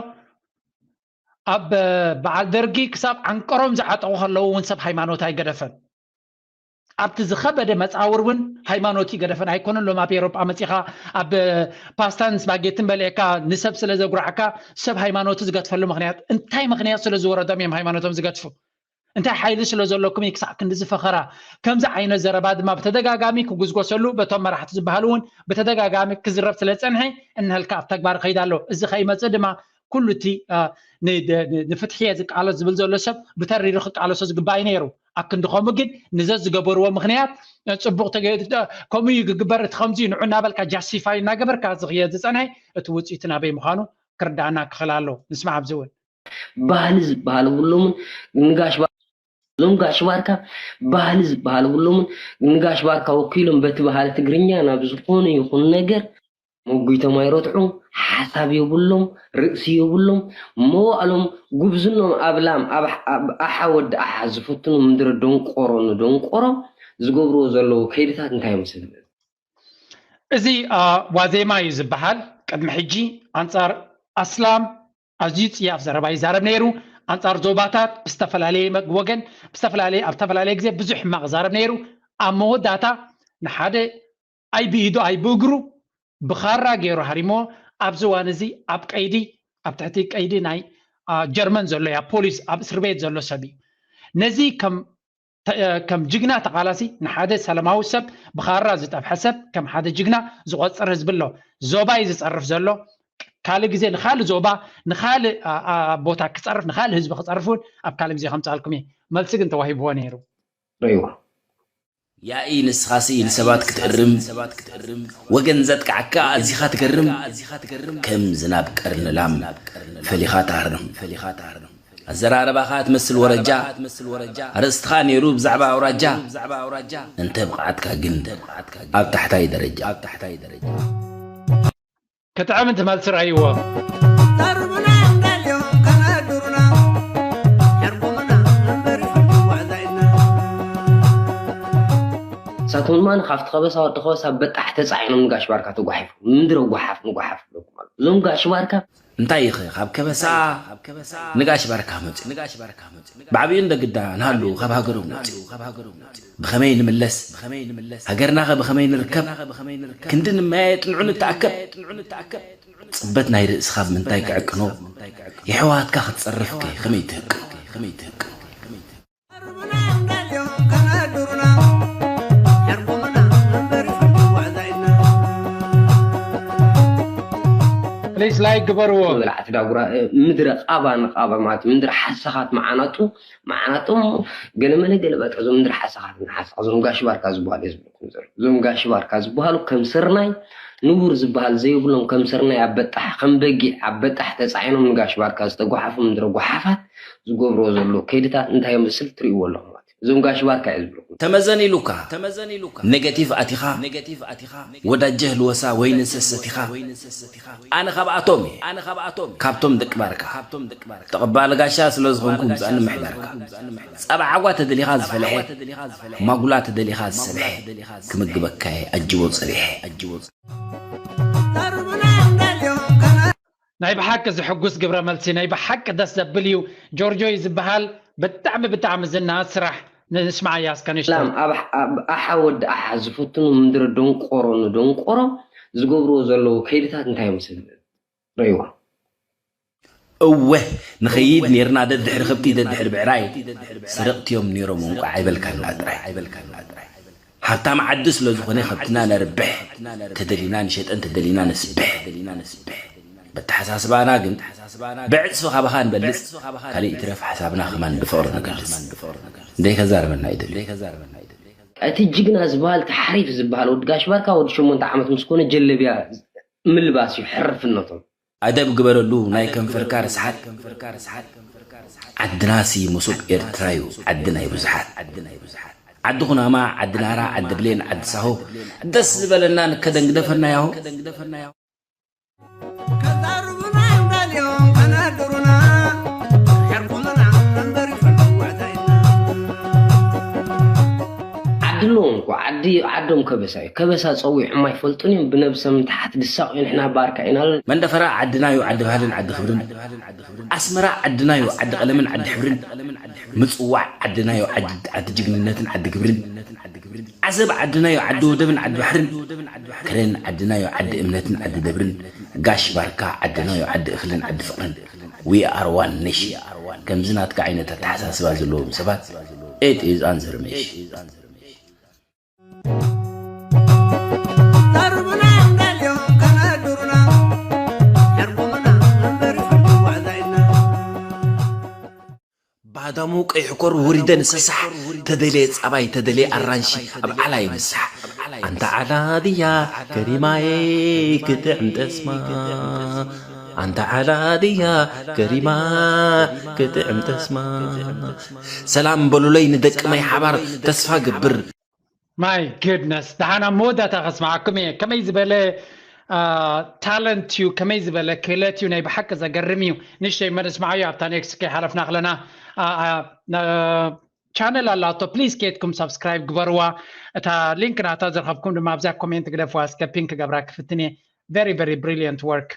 ኣብ በዓል ደርጊ ክሳብ ዓንቀሮም ዝዓጠቑ ከለዉ እውን ሰብ ሃይማኖት ኣይገደፈን። ኣብቲ ዝኸበደ መፃውር እውን ሃይማኖት ይገደፈን ኣይኮነን። ሎም ኣብ ኤሮጳ መፂኻ ኣብ ፓስታን ስፓጌትን በሊዕካ ንሰብ ስለ ዘጉራዕካ ሰብ ሃይማኖቱ ዝገድፈሉ ምክንያት እንታይ ምክንያት ስለ ዝወረዶም እዮም ሃይማኖቶም ዝገድፉ? እንታይ ሓይሊ ስለ ዘለኩም እዩ ክሳዕ ክንድዚ ፈኸራ? ከምዚ ዓይነት ዘረባ ድማ ብተደጋጋሚ ክጉዝጎሰሉ በቶም መራሕቲ ዝበሃሉ እውን ብተደጋጋሚ ክዝረብ ስለ ዝፀንሐ እንሀልካ ኣብ ተግባር ይኸይድ ኣሎ። እዚ ከይመፅእ ድማ ኩሉ እቲ ንፍትሒ እየ ዝቃለስ ዝብል ዘሎ ሰብ ብተሪሩ ክቃለሶ ዝግባእ እዩ ነይሩ። ኣብ ክንዲ ከምኡ ግን ንዘ ዝገበርዎ ምክንያት ፅቡቕ ተገይሩ ከምኡ እዩ ክግበር እቲ ከምዚ ንዑ እናበልካ ጃስቲፋይ እናገበርካ ዝኽየድ ዝፀንሐ እቲ ውፅኢቱ ናበይ ምዃኑ ክርዳእና ክኽእል ኣለዎ። ንስማዕ ኣብዚ እውን ባህሊ ዝበሃል የብሎምን። ንጋሽ እዞም ጋሽ ባርካ ባህሊ ዝበሃል የብሎምን። ንጋሽ ባርካ ወኪሎም በቲ ባህሊ ትግርኛ ናብ ዝኾነ ይኹን ነገር መጒቶም ኣይረትዑ፣ ሓሳብ የብሎም፣ ርእሲ የብሎም። መዋእሎም ጉብዝኖም ኣብ ላም ኣብ ኣሓ ወዲ ኣሓ ዝፍትኑ ምድረ ደንቆሮ ንደንቆሮ ዝገብርዎ ዘለዉ ከይድታት እንታይ ይመስል? እዚ ዋዜማ እዩ ዝበሃል። ቅድሚ ሕጂ ኣንጻር ኣስላም ኣዝዩ ጽያፍ ዘረባ ይዛረብ ነይሩ። ኣንጻር ዞባታት ብዝተፈላለየ ወገን ብዝተፈላለየ ኣብ ዝተፈላለየ ግዜ ብዙሕ ሕማቕ ዛረብ ነይሩ። ኣብ መወዳእታ ንሓደ ኣይ ብኢዱ ኣይ ብእግሩ ብኻራ ገይሩ ሃሪሞ ኣብዚ እዋን እዚ ኣብ ቀይዲ ኣብ ትሕቲ ቀይዲ ናይ ጀርመን ዘሎ ያ ፖሊስ ኣብ እስር ቤት ዘሎ ሰብ እዩ። ነዚ ከም ከም ጅግና ተቓላሲ ንሓደ ሰላማዊ ሰብ ብኻራ ዝጠፍሐ ሰብ ከም ሓደ ጅግና ዝቆፅር ህዝቢ ኣሎ። ዞባ እዩ ዝፀርፍ ዘሎ። ካልእ ግዜ ንኻልእ ዞባ ንኻልእ ቦታ ክፀርፍ ንኻልእ ህዝቢ ክፀርፍ እውን ኣብ ካልእ ግዜ ከምፅኣልኩም እየ። መልሲ ግን ተዋሂብዎ ነይሩ። ርእይዎ ያኢ ንስኻሲ ንሰባት ክትእርም፣ ወገን ዘጥቅዓካ ኣዚኻ ትገርም። ከም ዝናብ ቀርኒ ላም ፈሊኻ ትሃርም። ኣዘራርባኻ ትመስል ወረጃ፣ ኣርእስትኻ ነይሩ ብዛዕባ ኣውራጃ። እንተ ብቕዓትካ ግን ኣብ ታሕታይ ደረጃ። ክጥዕም እቲ መልሲ ረእይዎ። ተርቡና እንዳልዮም ከነድሩና የርጉምና እምበር ይፍልዋ ዛይና ንሳቶም ድማ ካብቲ ከበሳ ወዲ ከበሳ በጣሕ ተፃዒኖም ንጋሽ ባርካ ተጓሒፎም ምድረ ጓሓፍ ንጓሓፍ ኣለኩም ኣሎ እዞም ጋሽ ባርካ እንታይ ኢኸ ካብ ከበሳ ንጋሽ ባርካ መፅኡ? ብዓብዩ እንደ ግዳ ንሃሉ ካብ ሃገሮም ወፂኡ። ብኸመይ ንምለስ? ሃገርናኸ ብኸመይ ንርከብ? ክንዲ ንመያየጥ ንዑ ንተኣከብ። ፅበት ናይ ርእስኻ ብምንታይ ክዕቅኖ? የሕዋትካ ክትፀርፍከ ከመይ ትህቅኖ? ተርቡና እንዳልዮም ከነድሩና የርጉምና እምበር ይፍልዋ ዛይና ፕሊስ ላይክ ግበርዎ። በላዕቲ ዳጉራ ምድረ ቃባ ንቃባ ማለት ምድረ ሓሰኻት መዓናጡ መዓናጡ ገለመለ ገለበጠ እዞም ምድረ ሓሰኻት ንሓሰኻ እዞም ጋሽ ባርካ ዝበሃሉ እየ ዝብለኩም ዘሎ እዞም ጋሽ ባርካ ዝበሃሉ ከም ስርናይ ንቡር ዝበሃል ዘይብሎም ከም ስርናይ ኣብ በጣሕ ከም በጊዕ ኣብ በጣሕ ተፃዒኖም ንጋሽ ባርካ ዝተጓሓፉ ምድረ ጓሓፋት ዝገብርዎ ዘለዉ ከይድታት እንታይ እዮም ዝስል ትርእይዎ ኣለኹም ማለት እዩ እዞም ጋሽ ባርካ እየ ዝብለኩም ተመዘን ኢሉካ። ኔጋቲቭ ኣቲኻ ወዳጀ ህልወሳ ወይኒ ሰሰቲኻ። ኣነ ካብኣቶም እየ። ካብቶም ደቂ ባርካ። ተቐባሊ ጋሻ ስለ ዝኾንኩ ምጻኒ ምሕዳርካ። ጸባ ዓጓ ተደሊኻ ዝፈለሐ፣ ማጉላ ተደሊኻ ዝሰብሐ፣ ክምግበካ እየ ኣጅቦ ጸቢሐ። ናይ ብሓቂ ዝሕጉስ ግብረ መልሲ ናይ ብሓቂ ደስ ዘብል እዩ። ጆርጆ እዩ ዝበሃል። ብጣዕሚ ብጣዕሚ ዝና ስራሕ ንስማዓያ እስከ ንሽቶ ላም ኣብ ኣብ ኣሓ ወዲ ኣሓ ዝፍትኑ ምድሪ ደንቆሮ ንደንቆሮ ዝገብርዎ ዘለዉ ከይድታት እንታይ እዮም ስል ረይዋ እወ ንኸይድ ኔርና ደድሕሪ ከብቲ ደድሕሪ ብዕራይ ስርቕቲ እዮም ኔሮም እንቋዕ ኣይበልካና ጥራይ ሃብታም ዓዲ ስለ ዝኾነ ከብትና ነርብሕ ተደሊና ንሸጠን ተደሊና ነስብሕ በተሓሳስባና ግን ብዕፅፊ ካባኻ ንበልፅ ካሊእ ይትረፍ ሓሳብና ከማን ብፍቕሪ ንገልፅ እንደይ ከዛርበና ይደሊ እቲ ጅግና ዝበሃል እቲ ሓሪፍ ዝበሃል ወዲ ጋሽ ባርካ ወዲ ሸሞንተ ዓመት ምስ ኮነ ጀለብያ ምልባስ እዩ ሕርፍነቶም ኣደብ ግበረሉ ናይ ከንፈርካ ርስሓት ዓድናሲ ሙሱብ ኤርትራዩ ዓዲ ናይ ብዙሓት ዓዲ ኩናማ ዓዲ ናራ ዓዲ ብሌን ዓዲ ሳሆ ደስ ዝበለና ንከደንግደፈና ያሆ ከዛርቡና እንዳልዮም ከነድሩና የርጉምና እምበር ይፍልዋ ዛይና ዓዲ ኣለዎም እኮ ዓዲ ዓዶም ከበሳ እዩ ከበሳ ፀዊዖም ኣይፈልጡን እዮም ብነብሰም ታሓት ድሳቕ እዩ ንሕና ባርካ ኢና መንደፈራ ዓድናዩ ዓዲ ባህልን ዓዲ ክብርን ኣስመራ ዓድናዩ ዓዲ ቀለምን ዓዲ ሕብርን ምፅዋዕ ዓድናዩ ዓዲ ጅግንነትን ዓዲ ግብርን ዓሰብ ዓድናዩ ዓዲ ወደብን ዓዲ ባሕርን ከረን ዓድናዩ ዓዲ እምነትን ዓዲ ደብርን ጋሽ ባርካ ዓድናዩ ዓዲ እኽልን ዓዲ ፍቕርን we are one nation ከምዚ ናትካ ዓይነት ኣተሓሳስባ ዘለዎም ሰባት it is answer mission ተርቡና እንዳልዮም ከነድሩና የርጉምና እምበር ይፍልዋ ዛይና ባዳሙ ቀይሕ ኮር ውሪደ ንሰሳሕ ተደልየ ጸባይ ተደልየ ኣራንሺ ኣብ ዓላ ይምሳሕ ኣንታ ዓላ ድያ ከሪማየ ክጥዕም ጠስማ ኣንታ ዓላ ድያ ከሪማ ክጥዕም ጠስማ ሰላም በሉለይ ንደቂ ማይ ሓባር ተስፋ ገብር My goodness ደሓን ኣብ መወዳእታ ከስምዓኩም እየ ከመይ ዝበለ ታለንት እዩ ከመይ ዝበለ ክእለት እዩ ናይ ብሓቂ ዘገርም እዩ ንሽተይ መን እስምዓዮ ኣብታ ኔክስት ከይሓለፍና ከለና ቻነል ኣላቶ ፕሊዝ ኬድኩም ሳብስክራይብ ግበርዋ እታ ሊንክ ናታ ዝረኸብኩም ድማ ኣብዚኣ ኮሜንት ግደፍዋ እስከ ፒን ክገብራ ክፍትን እየ very very brilliant work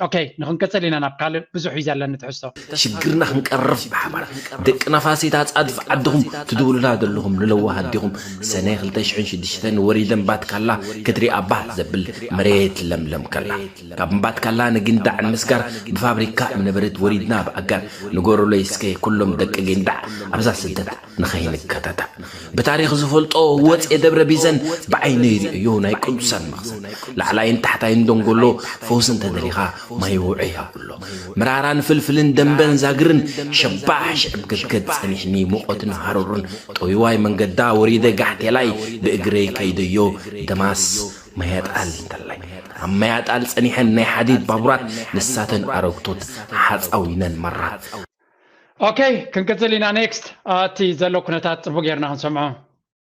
okay ንኽንቅፅል ኢና ናብ ካልእ ብዙሕ እዩ ዘለኒ ትሕዝቶ ሽግርና ክንቀርፍ ብሓባር ደቂ ነፋሲት ኣፃድፍ ዓድኹም ትድውሉላ ዘለኹም ንለዋህ ኣዲኹም ሰነ ክልተ ሽሕን ሽዱሽተን ወሪደ እምባትካላ ክትሪ ኣባ ዘብል መሬት ለምለም ከላ ካብ እምባትካላ ንግንዳዕ ንምስጋር ብፋብሪካ እምነበረድ ወሪድና ብኣጋር ንጎረሎይ እስከ ኩሎም ደቂ ጊንዳዕ ኣብዛ ስደት ንኸይንከተታ ብታሪኽ ዝፈልጦ ወፅየ ደብረ ቢዘን ብዓይነይ ርእዮ ናይ ቅዱሳን መኽዘን ላዕላይን ታሕታይን ደንጎሎ ፈውሲ እንተደሊኻ ማይ ውዑይ ኣብሎ። ምራራን ፍልፍልን ደንበን ዛግርን ሸባሕ ሽዕብ ገድገድ ጸኒሕኒ ሙቐትን ሃሩርን ጠዊዋይ መንገዳ ወሪደ ጋሕቴላይ ብእግረይ ከይደዮ ደማስ ማያጣል እንተላይ ኣብ ማያጣል ጸኒሐን ናይ ሓዲድ ባቡራት ንሳተን ኣረግቶት ሓጻዊነን መራት። ኦኬ ክንቅጽል ኢና። ኔክስት እቲ ዘሎ ኩነታት ጽቡቅ ጌርና ክንሰምዖ።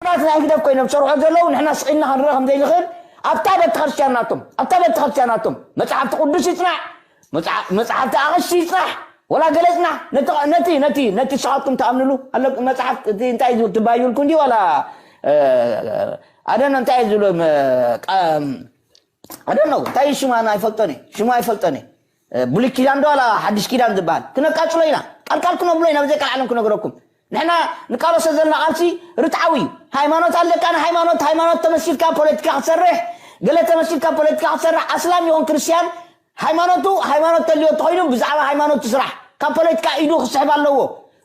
ሰባት ናይ ህግደፍ ኮይኖም ዝሰርሑ ዘለዉ ንሕና ስቕ ኢልና ክንረኣ ከም ዘይንኽእል ኣብታ ቤተክርስትያን ናቶም ኣብታ ቤተክርስትያን ናቶም መጽሓፍቲ ቅዱስ ይጽናዕ መጽሓፍቲ ኣቕሽቲ ይጽናሕ ወላ ገለ ጽናሕ ነቲ ነቲ ነቲ ንስኻትኩም ትኣምንሉ ኣሎ መጽሓፍ እንታይ እዩ ትባይብልኩ እንዲ ዋላ ኣደነ እንታይ እዩ ዝብሎ ኣደነ እንታይ እዩ ሽማ ኣይፈልጦን እዩ ሽማ ኣይፈልጦን እዩ ብሉይ ኪዳን ዶ ዋላ ሓድሽ ኪዳን ዝበሃል ክነቃጽሎ ኢና ቃልቃል ክነብሎ ኢና ብዘይ ቃል ዓለም ክነግረኩም ንሕና ንቃለሶ ዘለና ቃልሲ ርትዓዊ እዩ ሃይማኖት ኣለካ ንሃይማኖት ሃይማኖት ተመሲልካ ፖለቲካ ክትሰርሕ ገለ ተመሲልካ ፖለቲካ ክትሰርሕ ኣስላም ይኹን ክርስትያን ሃይማኖቱ ሃይማኖት ተልዮ ተኮይኑ ብዛዕባ ሃይማኖቱ ስራሕ ካብ ፖለቲካ ኢዱ ክስሕብ ኣለዎ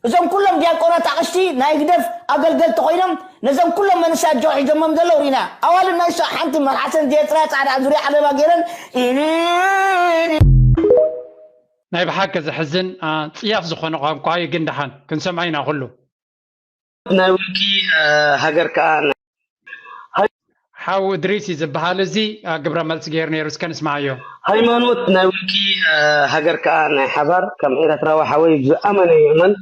እዞም ኩሎም ዲያቆናት ኣቅሽቲ ናይ ግደፍ ኣገልገልቲ ኮይኖም ነዞም ኩሎም መንእሰያት ጆ ሒዞሞም ዘለዉ ሪና ኣዋልድ ናይ ሶ ሓንቲ መልሓሰን ዘየፅረያ ፃዕዳ ዙርያ ዓለባ ገይረን ናይ ብሓቂ ዘሕዝን ጽያፍ ዝኾነ ቋንቋ እዩ ግን ደሓን ክንሰምዖ ኢና ኩሉ ናይ ውልቂ ሃገር ከዓ ሓው እድሪስ እዩ ዝበሃል እዚ ግብረ መልሲ ገይሩ ነይሩ እስከ ንስማዓዮ ሃይማኖት ናይ ውልቂ ሃገር ከዓ ናይ ሓባር ከም ኤረትራዊ ሓወይ ዝኣመነ ይእመን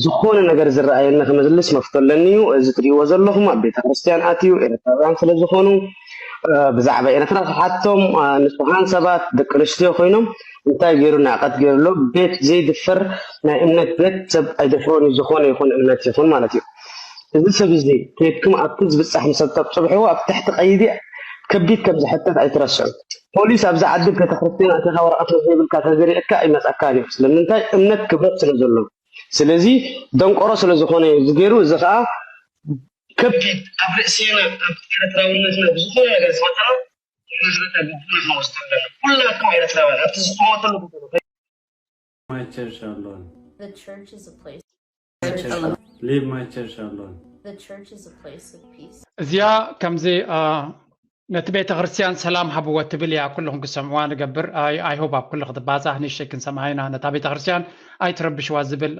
ዝኾነ ነገር ዝረኣየኒ ክምልስ መፍቶ ኣለኒ እዩ እዚ ትሪእዎ ዘለኹም ኣብ ቤተ ክርስትያን ኣትዩ ኤረትራውያን ስለ ዝኾኑ ብዛዕባ ኤረትራ ክሓቶም ንፁሃን ሰባት ደቂ ኣንስትዮ ኮይኖም እንታይ ገይሩ ንዕቀት ገይሩሎ ቤት ዘይድፈር ናይ እምነት ቤት ሰብ ኣይደፍሮን እዩ ዝኾነ ይኹን እምነት ይኹን ማለት እዩ እዚ ሰብ እዚ ከይድኩም ኣብቲ ዝብፃሕ ምሰብ ተብፅብሕዎ ኣብ ትሕቲ ቀይዲ ከቢድ ከም ዝሕተት ኣይትረስዑ ፖሊስ ኣብዚ ዓዲ ቤተክርስትያን ኣቲኻ ወረቐት ዘይብልካ ተዘሪዕካ ኣይመፀካን እዩ ስለምንታይ እምነት ክብረት ስለ ዘሎ ስለዚ ደንቆሮ ስለ ዝኾነ እዩ እዚ ገይሩ እዚ ከዓ ከቢድ ኣብ ርእስና ኣብ ኤርትራውነትና ብዝኾነ ነገር ዝመጣና ንሕና ግቡና ክንወስዶ ኣለና ኩላትኩም ኤርትራውያን ኣብቲ ዝትመተሉ My church alone. The church is a place. Leave my church alone. The church is a place of peace. እዚኣ ከምዚ ነቲ ቤተ ክርስትያን ሰላም ሃብዎ ትብል እያ ኩልኹም ክሰምዕዋ ንገብር I hope ኣብ ኩሉ ክትባዛህ ንእሽተይ ክንሰምዓ ኢና ነታ ቤተ ክርስትያን ኣይትረብሽዋ ዝብል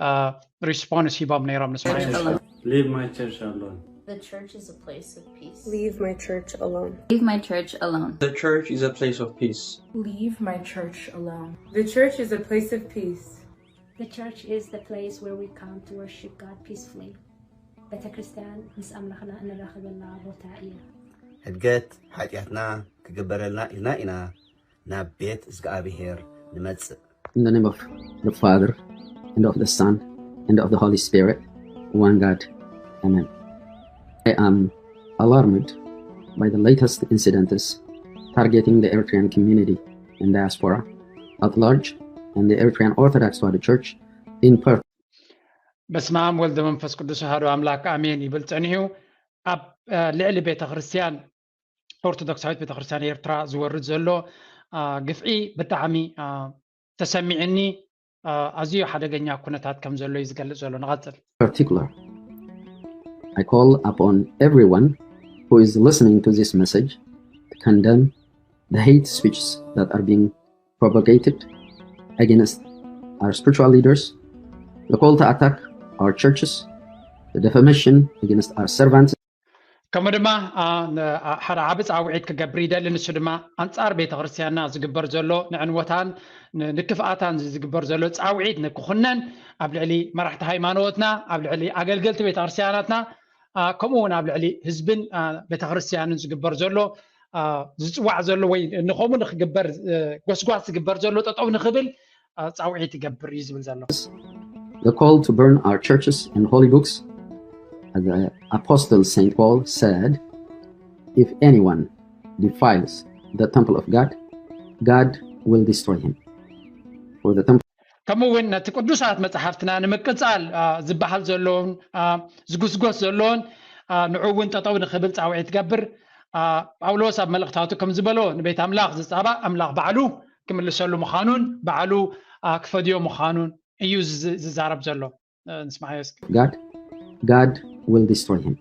response ሂቦም ነይሮም ንስማዕ ኢና Leave my church alone. The church is a place of peace. Leave my church alone. Leave my church alone. The church is a place of peace. Leave my church alone. The church is a place of peace. The church is the place where we come to worship God peacefully. ቤተ ክርስቲያን ምስ ኣምላኽና እንራኸበላ ቦታ እያ። ሕድገት ሓጢኣትና ክግበረልና ኢልና ኢና ናብ ቤት እግዚኣብሔር ንመጽእ። In the name of the Father, and of the Son, and of the Holy Spirit, one God. Amen. I am alarmed by the latest incidents targeting the Eritrean community and diaspora at large and the Eritrean Orthodox Tewahedo Church in Perth. በስመ ኣብ ወልድ መንፈስ ቅዱስ ኣሐዱ ኣምላክ ኣሜን ይብል ጸኒሑ ኣብ ልዕሊ ቤተ ክርስቲያን ኦርቶዶክሳዊት ቤተክርስትያን ኤርትራ ዝወርድ ዘሎ ግፍዒ ብጣዕሚ ተሰሚዕኒ ኣዝዩ ሓደገኛ ኩነታት ከም ዘሎ እዩ ዝገልጽ ዘሎ ንቐጽል particular I call upon everyone who is listening to this message to condemn the hate speeches that are being propagated against our spiritual leaders, the call to attack our churches, the defamation against our servants, ከምኡ ድማ ሓደ ዓቢ ፃውዒት ክገብር ይደሊ ንሱ ድማ ኣንፃር ቤተክርስትያንና ዝግበር ዘሎ ንዕንወታን ንክፍኣታን ዝግበር ዘሎ ፃውዒት ንክኹነን ኣብ ልዕሊ መራሕቲ ሃይማኖትና ኣብ ልዕሊ ኣገልገልቲ ቤተክርስትያናትና ከምኡ እውን ኣብ ልዕሊ ህዝብን ቤተክርስትያንን ዝግበር ዘሎ ዝፅዋዕ ዘሎ ወይ ንኸምኡ ንክግበር ጎስጓስ ዝግበር ዘሎ ጠጠው ንክብል ፃውዒት ይገብር እዩ ዝብል ዘሎ The call to burn our churches and holy books, as the Apostle Saint Paul said, if anyone defiles the temple of God, God will destroy him. For the temple ከምኡ እውን ነቲ ቅዱሳት መፅሓፍትና ንምቅፃል ዝበሃል ዘለውን ዝጉስጎስ ዘለውን ንዑ እውን ጠጠው ንክብል ፃውዒት ትገብር ጳውሎስ ኣብ መልእክታቱ ከም ዝበሎ ንቤት ኣምላኽ ዝፃባእ ኣምላኽ ባዕሉ ክምልሰሉ ምዃኑን ባዕሉ ክፈድዮ ምዃኑን እዩ ዝዛረብ ዘሎ ንስማዓዮ እስኪ God God will destroy him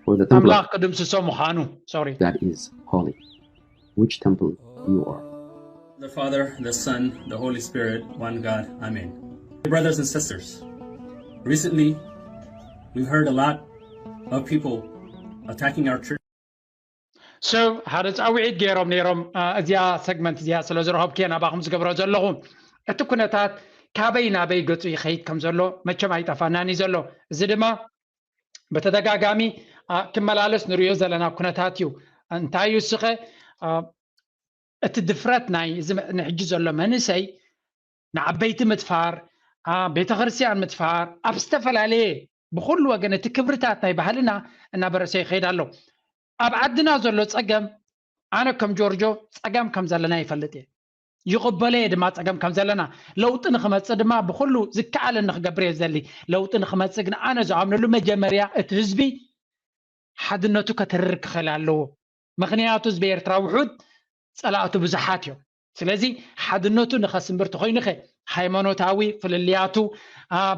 for the temple ኣምላኽ ክድምስሶ ምዃኑ sorry God is holy which temple you are. The Father, the Son, the Holy Spirit, one God. Amen. Brothers and sisters, recently we've heard a lot of people attacking our church. So ሓደ ፃውዒት ገይሮም ነይሮም። እዚኣ ሰግመንት እዚኣ ስለ ዝረኸብኩ እየ ናባኹም ዝገብሮ ዘለኹ። እቲ ኩነታት ካበይ ናበይ ገፁ ይኸይድ ከም ዘሎ መቸም ኣይጠፋናን እዩ ዘሎ። እዚ ድማ ብተደጋጋሚ ክመላለስ ንሪኦ ዘለና ኩነታት እዩ። እንታይ እዩ እስኸ እቲ ድፍረት ናይ እዚ ንሕጂ ዘሎ መንእሰይ ንዓበይቲ ምትፋር፣ ቤተክርስትያን ምትፋር፣ ኣብ ዝተፈላለየ ብኩሉ ወገን እቲ ክብርታት ናይ ባህልና እናበረሰ ይኸይድ ኣሎ። ኣብ ዓድና ዘሎ ፀገም ኣነ ከም ጆርጆ ፀገም ከም ዘለና ይፈልጥ እየ። ይቕበሎ እየ ድማ ፀገም ከም ዘለና። ለውጢ ንክመፅእ ድማ ብኩሉ ዝከኣለኒ ክገብር እየ ዝደሊ። ለውጢ ንክመፅእ ግን ኣነ ዝኣምነሉ መጀመርያ እቲ ህዝቢ ሓድነቱ ከተርር ክኽእል ኣለዎ። ምኽንያቱ ህዝቢ ኤርትራ ውሑድ፣ ፀላእቱ ብዙሓት እዮም። ስለዚ ሓድነቱ ንኸስምብር ተኾይኑኸ ሃይማኖታዊ ፍልልያቱ፣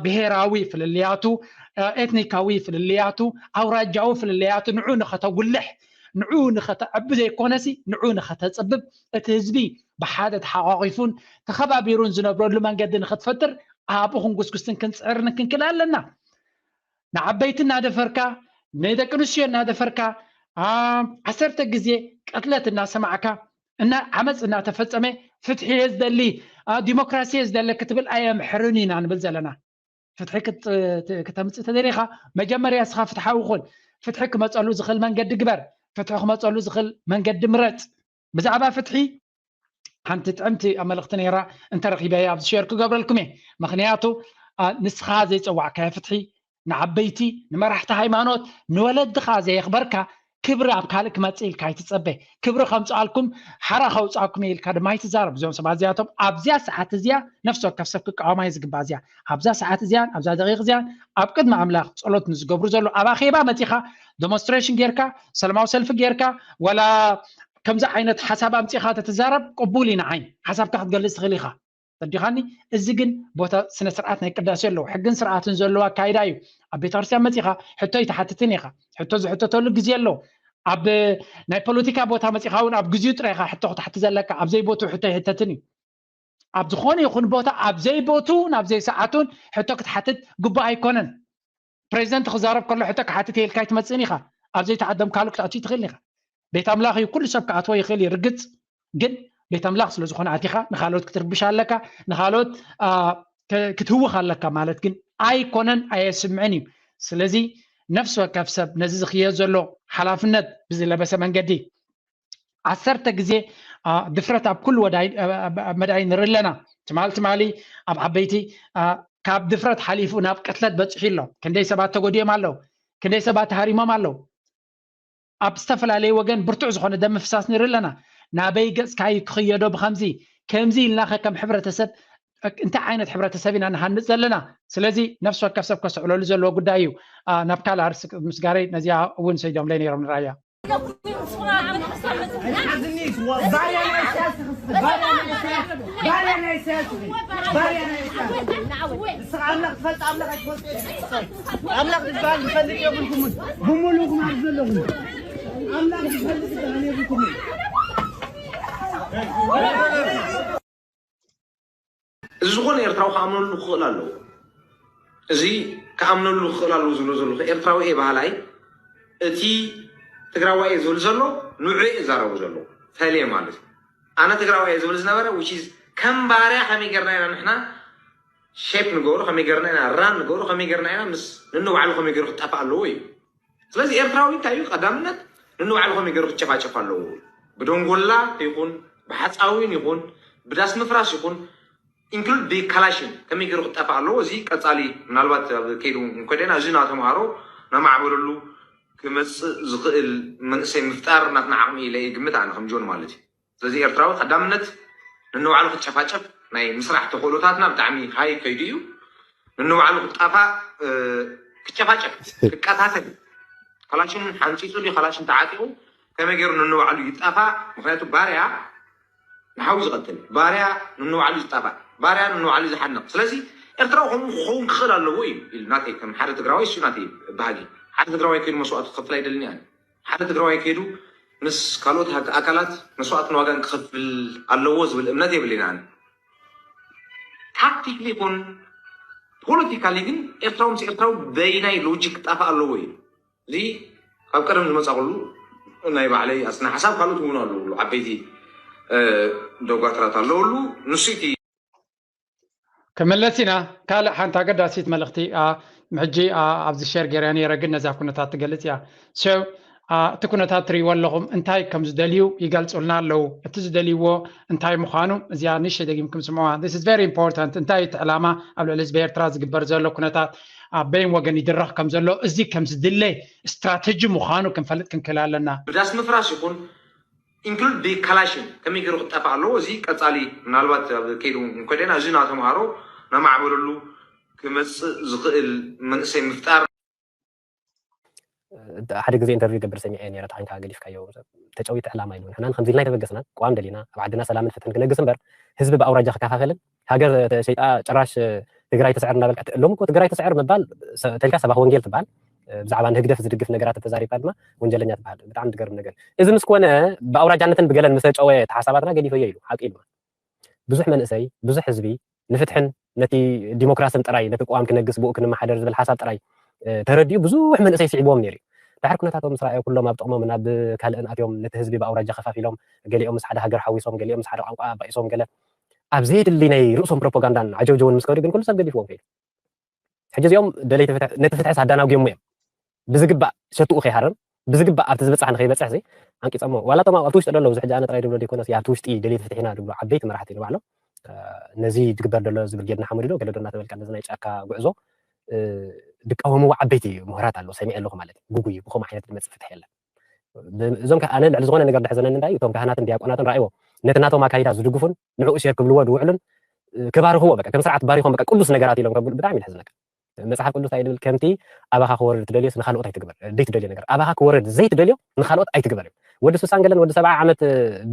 ብሄራዊ ፍልልያቱ፣ ኤትኒካዊ ፍልልያቱ፣ ኣውራጃዊ ፍልልያቱ ንዑ ንኸተጉልሕ፣ ንዑ ንኸተዕቢ ዘይኮነሲ ንዑ ንኸተፅብብ፣ እቲ ህዝቢ ብሓደ ተሓቋቒፉን ተኸባቢሩን ዝነብረሉ መንገዲ ንኽትፈጥር ኣብኡ ክንጉስጉስን ክንፅዕርን ክንክእል ኣለና። ንዓበይቲ እናደፈርካ ንደቂ ኣንስትዮ እናደፈርካ ዓሰርተ ግዜ ቅትለት እናሰማዕካ እና ዓመፅ እናተፈፀመ ፍትሒ እየ ዝደሊ፣ ዲሞክራሲ እየ ዝደሊ ክትብል ኣየምሕርን ኢና ንብል ዘለና። ፍትሒ ክተምፅእ ተደሊኻ መጀመርያ እስኻ ፍትሓዊ ኩን። ፍትሒ ክመፀሉ ዝኽእል መንገዲ ግበር። ፍትሒ ክመፀሉ ዝኽእል መንገዲ ምረፅ። ብዛዕባ ፍትሒ ሓንቲ ጥዕምቲ ኣብ መልእኽቲ ነይራ እንተረኺበያ ኣብዚ ሸር ክገብረልኩም እየ። ምኽንያቱ ንስኻ ዘይፀዋዕካዮ ፍትሒ ንዓበይቲ፣ ንመራሕቲ ሃይማኖት፣ ንወለድኻ ዘየኽበርካ ክብሪ ኣብ ካልእ ክመፅእ ኢልካ ኣይትፀበ። ክብሪ ከምፅኣልኩም ሓራ ከውፅኣኩም እየ ኢልካ ድማ ኣይትዛረብ። እዚኦም ሰባት እዚኣቶም ኣብዚያ ሰዓት እዚኣ ነፍሲ ወከፍ ሰብ ክቃወማ እዩ ዝግባእ። እዚኣ ኣብዛ ሰዓት እዚኣን ኣብዛ ደቂቕ እዚኣን ኣብ ቅድሚ ኣምላኽ ጸሎት ንዝገብሩ ዘሎ ኣብ ኣኼባ መፂኻ ዶሞንስትሬሽን ጌርካ ሰላማዊ ሰልፊ ጌርካ ዋላ ከምዚ ዓይነት ሓሳብ ኣምፂኻ ተትዛረብ ቅቡል እዩ ንዓይ። ሓሳብካ ክትገልፅ ትኽእል ኢኻ። ተዲኻኒ እዚ ግን ቦታ ስነ ስርዓት ናይ ቅዳሴ ኣለዎ። ሕግን ስርዓትን ዘለዎ ኣካይዳ እዩ። ኣብ ቤተክርስትያን መፂኻ ሕቶ ኣይትሓትትን ኢኻ። ሕቶ ዝሕተተሉ ግዜ ኣለዎ። ኣብ ናይ ፖለቲካ ቦታ መፂኻ እውን ኣብ ግዜኡ ጥራይ ኢኻ ሕቶ ክትሓትት ዘለካ። ኣብ ዘይቦትኡ ሕቶ ኣይሕተትን እዩ። ኣብ ዝኾነ ይኹን ቦታ ኣብ ዘይቦትኡን ኣብ ዘይሰዓቱን ሕቶ ክትሓትት ግቡእ ኣይኮነን። ፕሬዚደንት ክዛረብ ከሎ ሕቶ ክሓትት እየ ኢልካ ኣይትመፅእን ኢኻ። ኣብ ዘይተዓደምካሉ ክትኣቱ ትኽእል ኢኻ። ቤት ኣምላኽ እዩ፣ ኩሉ ሰብ ክኣትዎ ይኽእል እዩ። ርግፅ ግን ቤት ኣምላኽ ስለ ዝኾነ ኣቲኻ ንኻልኦት ክትርብሽ ኣለካ፣ ንኻልኦት ክትህውኽ ኣለካ ማለት ግን ኣይኮነን፣ ኣየስምዕን እዩ። ስለዚ ነፍሲ ወከፍ ሰብ ነዚ ዝኽየድ ዘሎ ሓላፍነት ብዝለበሰ መንገዲ ዓሰርተ ግዜ ድፍረት ኣብ ኩሉ መዳይ ንርኢ ኣለና። ትማሊ ትማሊ ኣብ ዓበይቲ ካብ ድፍረት ሓሊፉ ናብ ቅትለት በፂሑ ኣሎ። ክንደይ ሰባት ተጎዲኦም ኣለዉ፣ ክንደይ ሰባት ተሃሪሞም ኣለዉ። ኣብ ዝተፈላለየ ወገን ብርቱዕ ዝኾነ ደም ምፍሳስ ንርኢ ኣለና። ናበይ ገፅካ እዩ ክኽየዶ? ብከምዚ ከምዚ ኢልናኸ ከም ሕብረተሰብ እንታይ ዓይነት ሕብረተሰብ ኢና ንሃንፅ ዘለና? ስለዚ ነፍሲ ወከፍ ሰብ ከስተውዕለሉ ዘለዎ ጉዳይ እዩ። ናብ ካልእ ኣርእስቲ ምስጋረይ ነዚኣ እውን ሰዲዶምለይ ነይሮም ንራያ። ኣምላኽ ዝበሃል ዝፈልጥ የብልኩምን። ብምሉእኩም ኣብዚ ዘለኹም ኣምላኽ ዝፈልጥ ዝበሃል የብልኩምን። እዚ ዝኾነ ኤርትራዊ ክኣምነሉ ክኽእል ኣለዎ። እዚ ክኣምነሉ ክኽእል ኣለዎ ዝብሎ ዘለኹ ኤርትራዊ እየ በሃላይ፣ እቲ ትግራዋይ እየ ዝብል ዘሎ ንዑ እየ እዛረቡ ዘለኹ። ፈልየ ማለት እዩ። ኣነ ትግራዋይ እየ ዝብል ዝነበረ which is ከም ባርያ ከመይ ጌርና ኢና ንሕና ሼፕ ንገብሮ፣ ከመይ ጌርና ኢና ራን ንገብሮ፣ ከመይ ጌርና ኢና ምስ ንንባዕሉ ከመይ ገይሩ ክጠፍእ ኣለዎ እዩ። ስለዚ ኤርትራዊ እንታይ እዩ ቀዳምነት ንንባዕሉ ከመይ ገይሩ ክጨፋጨፍ ኣለዎ። ብደንጎላ ይኹን ብሓፃዊን ይኹን ብዳስ ምፍራስ ይኹን ኢንክሉድ ብካላሽን ከመይ ገይሩ ክጠፍእ ኣለዎ። እዚ ቀፃሊ ምናልባት ኣብ ከይዱ እንኮደና እዚ ናተምሃሮ ናማዕበለሉ ክመፅእ ዝኽእል መንእሰይ ምፍጣር ናትና ዓቕሚ ኢለ ይግምት ኣነ ከም ጆን ማለት እዩ። ስለዚ ኤርትራዊ ቀዳምነት ንንባዕሉ ክጨፋጨፍ ናይ ምስራሕ ተኽእሎታትና ብጣዕሚ ሃይ ከይዱ እዩ። ንንባዕሉ ክጣፋእ ክጨፋጨፍ ክቀታተል ካላሽን ሓንፂፁ ድዩ ካላሽን ተዓጢቑ ከመይ ገይሩ ንንባዕሉ ይጣፋእ? ምክንያቱ ባርያ ንሓው ዝቐትል ባርያ ንንባዕሉ ዝጣፋእ ባርያ ንንባዕሉ ዝሓንቕ። ስለዚ ኤርትራዊ ከምኡ ክኸውን ክኽእል ኣለዎ እዩ ኢሉ ናተይ ከም ሓደ ትግራዋይ እሱ ናተይ ባህጊ ሓደ ትግራዋይ ከይዱ መስዋእቲ ክኸፍል ኣይደልን እየ። ሓደ ትግራዋይ ከይዱ ምስ ካልኦት ሃገ- ኣካላት መስዋእትን ዋጋን ክኸፍል ኣለዎ ዝብል እምነት የብለይን ኣነ። ታክቲክሊ ይኹን ፖለቲካሊ ግን ኤርትራዊ ምስ ኤርትራዊ በይናይ ሎጂክ ክጣፋእ ኣለዎ እዩ። እዚ ካብ ቀደም ዝመፃ ኩሉ ናይ ባዕለይ ኣስና ሓሳብ ካልኦት እውን ኣለውሉ ዓበይቲ እ፣ ዶጓትራት ኣለውሉ። ንሱ እቲ ክምለስ ኢና። ካልእ ሓንቲ ኣገዳሲት መልእኽቲ ኣ፣ ሕጂ ኣ፣ ኣብዚ ሸር ገይረ ነይረ፣ ግን ነዛ ኩነታት ትገልጽ እያ። So ኣ፣ እቲ ኩነታት ትርእይዎ ኣለኹም፣ እንታይ ከም ዝደልዩ ይገልጹልና ኣለዉ። እቲ ዝደልይዎ እንታይ ምዃኑ እዚኣ ንእሽተይ ደጊምኩም ስምዑዋ። This is very important። እንታይ እቲ ዕላማ ኣብ ልዕሊ ህዝቢ ኤርትራ ዝግበር ዘሎ ኩነታት ኣብ በይን ወገን ይድረኽ ከም ዘሎ፣ እዚ ከም ዝድለ ስትራተጂ ምዃኑ ክንፈልጥ ክንክእል ኣለና። ብዳስ ምፍራስ ይኹን ኢንክሉድ ብካላሽን ከመይ ገይሩ ክጠፋእ ኣለዎ። እዚ ቀጻሊ ምናልባት ኣብ ከይዱ እንኮደና እዚ ናተምሃሮ ናማዕበለሉ ክመጽእ ዝኽእል መንእሰይ ምፍጣር ሓደ ግዜ ኢንተርቪው ገብር ሰሚዐ ነረ ታንካ ገዲፍካዮ ተጨዊት ዕላማ ኢሉ ንሕናን ከምዚ ኢልና ኣይተበገስናን። ቋም ደሊና ኣብ ዓድና ሰላምን ፍትሕን ክነግስ እምበር ህዝቢ ብኣውራጃ ክከፋፈልን ሃገር ሸይጣ ጭራሽ ትግራይ ትስዕር እናበልካ ሎም እኮ ትግራይ ትስዕር ምባል ተልካ ሰባኽ ወንጌል ትበሃል። ብዛዕባ ንህግደፍ ዝድግፍ ነገራት ተዛሪብካ ድማ ወንጀለኛ ትበሃል። ብጣዕሚ ትገርም ነገር። እዚ ምስ ኮነ ብኣውራጃነትን ብገለን ምስ ተጨወየ ሓሳባትና ገዲፈዮ ኢሉ ሓቂ ኢሉ ብዙሕ መንእሰይ ብዙሕ ህዝቢ ንፍትሕን ነቲ ዲሞክራስን ጥራይ ነቲ ቅዋም ክነግስ ብኡ ክንመሓደር ዝብል ሓሳብ ጥራይ ተረዲኡ ብዙሕ መንእሰይ ስዒብዎም ነይሩ እዩ። ድሕር ኩነታቶም ምስ ረኣዮ ኩሎም ኣብ ጥቕሞም ናብ ካልእን ኣትዮም ነቲ ህዝቢ ብኣውራጃ ከፋፊሎም ገሊኦም ምስ ሓደ ሃገር ሓዊሶም ገሊኦም ምስ ሓደ ቋንቋ ኣባኢሶም ገለ ኣብ ዘየድሊ ናይ ርእሶም ፕሮፓጋንዳን ዓጀውጀውን ምስ ከዱ ግን ኩሉ ሰብ ገዲፍዎም ከይዱ። ሕጂ እዚኦም ደለይቲ ፍትሒ ነቲ ፍትሕስ ኣዳናጉዮሞ እዮም። ብዝግባእ ሸትኡ ከይሃርም ብዝግባእ ኣብቲ ዝበፅሕ ንኸይበፅሕ ሲ ኣንቂፀሞ ዋላ ቶም ኣብቲ ውሽጢ ደለዉ እዚ ሕጂ ኣነ ጥራይ ድብሎ ዘይኮነስ ኣብቲ ውሽጢ ደለይቲ ፍትሒ ኢና ድብሉ ዓበይቲ መራሕቲ ንባዕሎም ነዚ ዝግበር ደሎ ዝብል ጌድና ሓመድዶ ገለዶ እናተበልካ ነዚ ናይ ጫካ ጉዕዞ ድቃወምዎ ዓበይቲ ምሁራት ኣለዉ ሰሚዐ ኣለኹ ማለት እዩ። ጉጉይ ብኸምኡ ዓይነት ዝመፅእ ፍትሒ የለን። እዞም ከ- ኣነ ልዕሊ ዝኾነ ነገር ድሕዘነኒ እንታይ እዩ፣ እቶም ካህናትን ዲያቆናትን ራእይዎ ነቲ ናቶም ኣካይዳ ዝድግፉን ንዕኡ ሼር ክብልዎ ዝውዕሉን ክባርኽዎ በቃ ከም ስርዓት ባሪኾም በቃ ቅዱስ ነገራት ኢሎም ከብሉ ብጣዕሚ እዩ ዝሕዝነካ። መጽሓፍ ቅዱስ እንታይ ይብል? ከምቲ ኣባኻ ክወርድ ትደልዮስ ንኻልኦት ኣይትግበር። ዘይትደልዮ ነገር ኣባኻ ክወርድ ዘይትደልዮ ንኻልኦት ኣይትግበር እዩ። ወዲ ስሳን ገለን ወዲ ሰብዓ ዓመት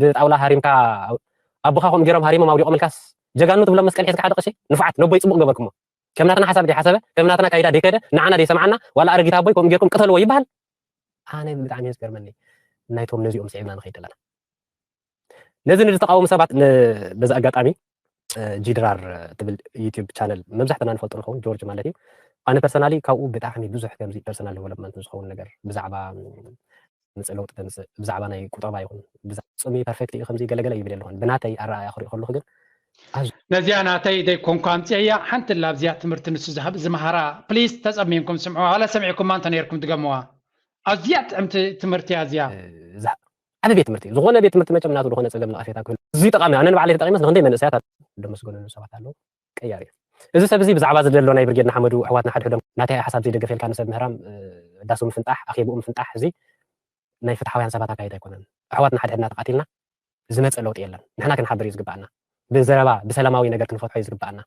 ብጣውላ ሃሪምካ ኣቦኻ ከምኡ ገይሮም ሃሪሞም ኣውዲቖምልካስ ጀጋኑ ትብሎም መስቀል ሒዝካ ሓደ ቀሺ ንፉዓት ነቦይ ጽቡቕ ገበርኩሞ። ከም ናትና ሓሳብ ደይሓሰበ ከም ናትና ካይዳ ደይከደ ንዓና ደይሰምዓና ዋላ ኣረጊት ኣቦይ ከምኡ ጌርኩም ቅተልዎ ይበሃል። ኣነ ብጣዕሚ እዩ ዝገርመኒ ናይቶም ነዚኦም ስዒብና ንኸይድ ኣለና። ነዚ ንዝተቃወሙ ሰባት በዚ ኣጋጣሚ ጂድራር ትብል ዩቲዩብ ቻነል መብዛሕትና ንፈልጦ ንኸውን ጆርጅ ማለት እዩ። ኣነ ፐርሰናሊ ካብኡ ብጣዕሚ ብዙሕ ከምዚ ፐርሰናል ዲቨሎፕመንት ዝኸውን ነገር ብዛዕባ ምፅእ ለውጢ ተምፅእ ብዛዕባ ናይ ቁጠባ ይኹን ብዛዕባ ፅምይ ፐርፌክት እዩ ከምዚ ገለገለ ይብል የለኹን ብናተይ ኣረኣያ ክሪኦ ከለኹ ግን ኣዝዩ ነዚኣ ናተይ ደይኮንኳ ኣምፅኤያ ሓንቲ ላ ኣብዚኣ ትምህርቲ ንሱ ዝሃብ ዝመሃራ ፕሊስ ተፀሚምኩም ስምዑ ዋላ ሰሚዕኩማ እንተ ነይርኩም ድገምዋ። ኣዝያ ጥዕምቲ ትምህርቲ እያ እዚኣ። ዓቢ ቤት ትምህርቲ እዩ ዝኾነ ቤት ትምህርቲ መቸም ናቱ ዝኾነ ፀገም ነቐፌታ ክህሉ እዚ ጠቃሚ ኣነ ንባዕለይ ተጠቂመስ ንክንደይ መንእሰያት ደመስገኑ ሰባት ኣለዉ ቀያሪ እዩ። እዚ ሰብ እዚ ብዛዕባ ዝደሎ ናይ ብርጌድ ንሓመዱ ኣሕዋትና ሓድሕዶም ናተይ ሓሳብ ዘይደገፈ ኢልካ ንሰብ ምህራም ዳሱ ምፍንጣሕ ኣኼብኡ ምፍንጣሕ እዚ ናይ ፍትሓውያን ሰባት ኣካይዳ ኣይኮነን። ኣሕዋትና ሓድሕድና ተቃቲልና ዝመፀ ለውጢ የለን። ንሕና ክንሓብር እዩ ዝግባኣና ብዘረባ ብሰላማዊ ነገር ክንፈትሖ እዩ ዝግባኣና።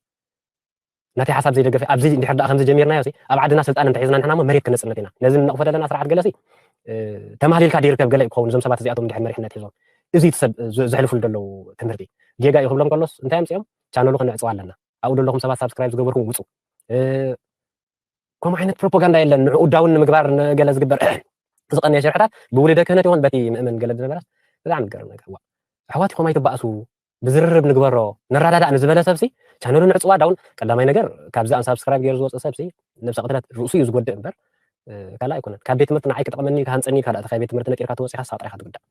ናተይ ሓሳብ ዘይደገፈ ኣብዚ እንድሕር ደኣ ከምዚ ጀሚርናዮ ሲ ኣብ ዓድና ስልጣን እንተሒዝና ንሕና እሞ መሬት ክነፅንት ኢና። ነዚ ንነቕፎ ዘለና ስርዓት ገለሲ ተማህሊልካ ደይርከብ ገለ እዩ ክኸውን እዞም ሰባት እዚኣቶም እንድሕር መሪሕነት ሒዞም እዚ እቲ ሰብ ዘሕልፉሉ ዘለዉ ትምህርቲ ጌጋ እዩ ክብሎም ከሎስ እንታይ ኣምፅኦም ቻነሉ ክንዕፅዋ ኣለና። ኣብኡ ዘለኹም ሰባት ሳብስክራይብ ዝገበርኩም ውፁ። ከምኡ ዓይነት ፕሮፓጋንዳ የለን ንዕኡ ዳውን ንምግባር ንገለ ዝግበር ዝቐነየ ሽርሕታት ብውልደ ክህነት ይኹን በቲ ምእመን ገለ ዝነበረ ብጣዕሚ ዝገርም ነገር ዋ ኣሕዋት ኢኹም ኣይትባእሱ ብዝርርብ ንግበሮ ንረዳዳእ ንዝበለ ሰብሲ ቻነሉ ንዕፅዋ ዳውን ቀዳማይ ነገር ካብዚ ኣንሳብስክራይብ ገይሩ ዝወፅእ ሰብሲ ነብሰ ቅትለት ርእሱ እዩ ዝጎድእ እምበር ካልእ ኣይኮነን ካብ ቤት ትምህርቲ ንዓይ ክጠቕመኒ ክሃንፀኒ ካልእ ተኻይ ቤት ትምህርቲ ነጢርካ ትወፂኻ ስኻ ጥራይካ ትጉዳእ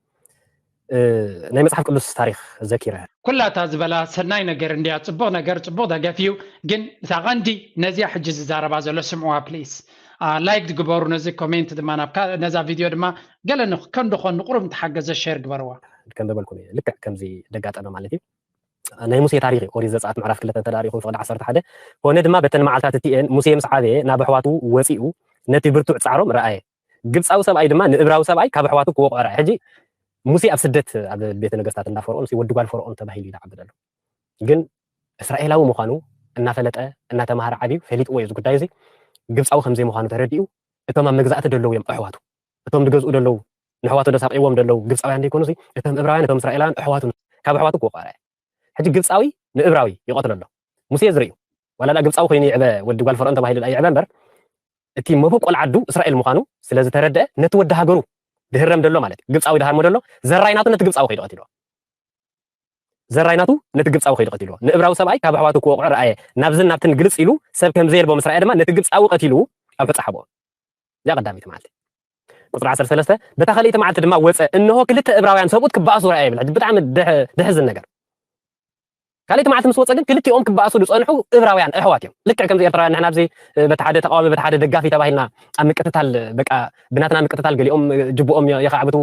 ናይ መፅሓፍ ቅዱስ ታሪክ ዘኪረ ኩላታ ዝበላ ሰናይ ነገር እንድያ ፅቡቅ ነገር ፅቡቅ ደገፍ እዩ ግን እታ ቀንዲ ነዚያ ሕጂ ዝዛረባ ዘሎ ስምዕዋ ፕሊስ ላይክ ግበሩ ነዚ ኮሜንት ድማ ናብ ነዛ ቪድዮ ድማ ገለ ከንድኾን ንቁሩብ እንተሓገዘ ሸር ግበርዋ ከም ዝበልኩም እዩ ልክዕ ከምዚ ደጋጠመ ማለት እዩ ናይ ሙሴ ታሪክ እዩ ኦሪት ዘፀኣት ምዕራፍ ክልተ እንተዳሪኹም ፍቅዲ ዓሰርተ ሓደ ኮነ ድማ በተን መዓልታት እቲኤን ሙሴ ምስ ዓበየ ናብ ኣሕዋቱ ወፂኡ ነቲ ብርቱዕ ፃዕሮም ረኣየ ግብፃዊ ሰብኣይ ድማ ንእብራዊ ሰብኣይ ካብ ኣሕዋቱ ክወቕዖ ረኣየ ሕጂ ሙሴ ኣብ ስደት ኣብ ቤተ ነገስታት እንዳ ፈርኦን ወዲ ጓል ፈርኦን ተባሂሉ ይተዓብድ ኣሎ ግን እስራኤላዊ ምዃኑ እናፈለጠ እናተማሃረ ዓብዩ ፈሊጥዎ እዩ እዚ ጉዳይ እዚ ግብፃዊ ከም ዘይምዃኑ ተረዲኡ እቶም ኣብ መግዛእቲ ደለዉ እዮም ኣሕዋቱ እቶም ዝገዝኡ ደለዉ ንኣሕዋቱ ደሳቂዎም ደለዉ ግብፃውያን ዘይኮኑ እቶም እብራውያን እቶም እስራኤላውያን ኣሕዋቱ ካብ ኣሕዋቱ ክወቕዖ ረኣየ ሕጂ ግብፃዊ ንእብራዊ ይቐትሎ ኣሎ ሙሴ ዝርእዩ ዋላ ግብፃዊ ኮይኑ ይዕበ ወዲ ጓል ፈርኦን ተባሂሉ ይዕበ እምበር እቲ መበቆል ዓዱ እስራኤል ምዃኑ ስለ ዝተረደአ ነቲ ወዲ ሃገሩ ድህረም ደሎ ማለት ግብፃዊ ድሃርሞ ደሎ ዘራይ ናቱ ነቲ ግብፃዊ ከይዱ ቀትልዎ። ዘራይ ናቱ ነቲ ግብፃዊ ከይዱ ቀትልዎ። ንእብራዊ ሰብኣይ ካብ ኣሕዋቱ ክወቕዖ ረኣየ። ናብዝን ናብትን ግልፅ ኢሉ ሰብ ከም ዘየልቦ ምስ ረኣየ ድማ ነቲ ግብፃዊ ቀቲሉ ኣብ ሑፃ ሓብኦ። እዚኣ ቀዳመይቲ መዓልቲ። ቁፅሪ ዓሰርተ ሰለስተ፣ በታ ካልኣይቲ መዓልቲ ድማ ወፀ፣ እንሆ ክልተ እብራውያን ሰብኡት ክበኣሱ ረኣየ ይብል። ሕጂ ብጣዕሚ ድሕ- ድሕዝን ነገር። ካልኣይቲ መዓልቲ ምስ ወፀ ግን ክልቲኦም ክበኣሱ ዝፀንሑ እብራውያን ኣሕዋት እዮም። ልክዕ ከምዚ ኤርትራውያን ንሕና ኣብዚ በቲ ሓደ ተቃዋሚ በቲ ሓደ ደጋፊ ተባሂልና ኣብ ምቅትታል፣ በቃ ብናትና ምቅትታል ገሊኦም ጅቡኦም የኻዕብቱ፣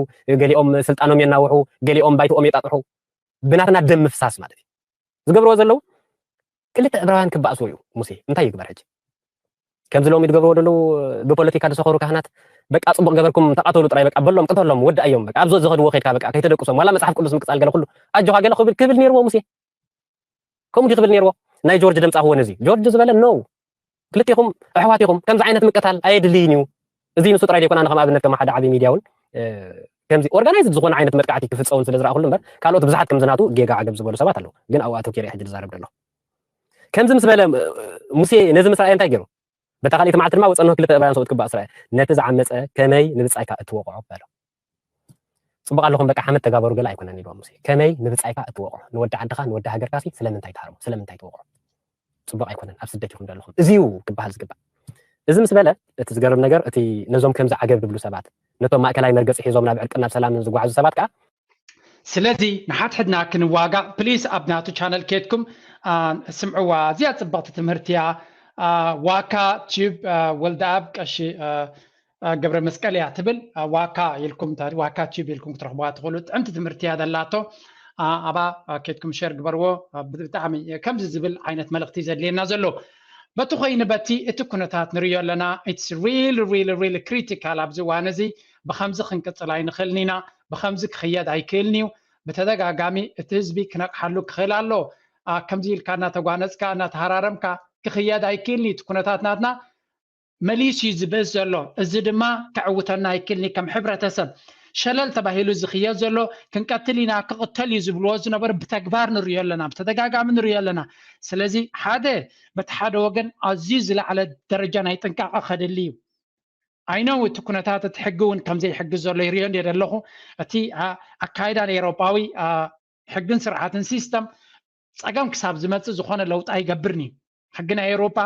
ገሊኦም ስልጣኖም የናውሑ፣ ገሊኦም ባይትኦም የጣጥሑ፣ ብናትና ደም ምፍሳስ ማለት እዩ ዝገብርዎ ዘለዉ። ክልተ እብራውያን ክበኣስዎ እዩ ሙሴ። እንታይ ይግበር ሕጂ? ከምዚ ሎሚ ዝገብርዎ ዘለዉ ብፖለቲካ ዝሰኸሩ ካህናት በቃ ፅቡቕ ገበርኩም ተቃተሉ ጥራይ በቃ በሎም ቅተሎም ወዳእዮም በቃ ኣብዚ ዝኸድዎ ከድካ በቃ ከይተደቅሶም ዋላ መፅሓፍ ቅዱስ ምቅፃል ገለ ኩሉ ኣጆኻ ገለ ክብል ክብል ነይርዎ ሙሴ። ከምኡ ድዩ ክብል ነይርዎ? ናይ ጆርጅ ደምፃኽዎ ነዚ ጆርጅ ዝበለ ነው። ክልቴኹም ኣሕዋት ኢኹም። ከምዚ ዓይነት ምቅታል ኣየድልይን እዩ። እዚ ንሱ ጥራይ ዘይኮነ ኣነ ከም ኣብነት ከም ሓደ ዓብዪ ሚድያ እውን ከምዚ ኦርጋናይዝድ ዝኾነ ዓይነት መጥቃዕቲ ክፍፀውን ስለ ዝረኣኹሉ እምበር ካልኦት ብዙሓት ከምዚ ናቱ ጌጋ ዓገብ ዝበሉ ሰባት ኣለዉ። ግን ኣብኡ ኣተኪረ ሕጂ ዝዛረብ ዘለኹ። ከምዚ ምስ በለ ሙሴ ነዚ ምስ ረኣየ እንታይ ገይሩ? በታ ካልኣይቲ መዓልቲ ድማ ወፀ እንሆ ክልተ እብራውያን ሰብኡት ክበኣሱ ረኣየ። ነቲ ዝዓመፀ ከመይ ንብፃይካ እትወቕዖ በሎ። ፅቡቕ ኣለኹም በቃ ሓመድ ተጋበሩ ገለ ኣይኮነን ኢልዎም ሙሴ። ከመይ ንብፃይካ እትወቕዖ ንወዲ ዓድኻ ንወዲ ሃገርካሲ ስለምንታይ ትሃርሞ ስለምንታይ ትወቕዖ? ፅቡቕ ኣይኮነን ኣብ ስደት ኢኹም ዘለኹም እዚ እዩ ክበሃል ዝግባእ። እዚ ምስ በለ እቲ ዝገርም ነገር እቲ ነዞም ከምዚ ዓገብ ዝብሉ ሰባት ነቶም ማእከላይ መርገፂ ሒዞም ናብ ዕርቅን ናብ ሰላምን ዝጓዓዙ ሰባት ከዓ ስለዚ ንሓድሕድና ክንዋጋእ ፕሊስ ኣብ ናቱ ቻነል ኬድኩም ስምዕዋ እዚኣ ፅብቕቲ ትምህርቲ እያ። ዋካ ቲዩብ ወልደኣብ ቀሺ ገብረ መስቀል እያ ትብል። ዋካ ኢልኩም ዋካ ቲዩብ ኢልኩም ክትረኽብዋ ትኽእሉ ጥዕምቲ ትምህርቲ እያ ዘላቶ። ኣባ ኬድኩም ሸር ግበርዎ። ብጣዕሚ ከምዚ ዝብል ዓይነት መልእኽቲ ዘድልየና ዘሎ በቲ ኮይኑ በቲ እቲ ኩነታት ንሪዮ ኣለና። It's really really really critical ኣብዚ እዋን እዚ ብከምዚ ክንቅፅል ኣይንኽእልን ኢና። ብከምዚ ክኽየድ ኣይክእልን እዩ። ብተደጋጋሚ እቲ ህዝቢ ክነቕሓሉ ክኽእል ኣሎ። ከምዚ ኢልካ እናተጓነፅካ እናተሃራረምካ ክኽየድ ኣይክእልን እዩ እቲ ኩነታት ናትና መሊሱ እዩ ዝብእስ ዘሎ። እዚ ድማ ከዕውተና ኣይክእልን እዩ። ከም ሕብረተሰብ ሸለል ተባሂሉ ዝኽየድ ዘሎ ክንቀትል ኢና ክቕተል እዩ ዝብልዎ ዝነበሩ ብተግባር ንሪኦ ኣለና፣ ብተደጋጋሚ ንሪኦ ኣለና። ስለዚ ሓደ በቲ ሓደ ወገን ኣዝዩ ዝለዓለ ደረጃ ናይ ጥንቃቐ ከድሊ እዩ። ኣይነው እቲ ኩነታት እቲ ሕጊ እውን ከምዘይሕግዝ ዘሎ ይሪኦ እንደ ዘለኹ እቲ ኣካይዳ ናይ ኤውሮጳዊ ሕግን ስርዓትን ሲስተም ፀገም ክሳብ ዝመፅእ ዝኾነ ለውጢ ኣይገብርን እዩ። ሕጊ ናይ ኤውሮጳ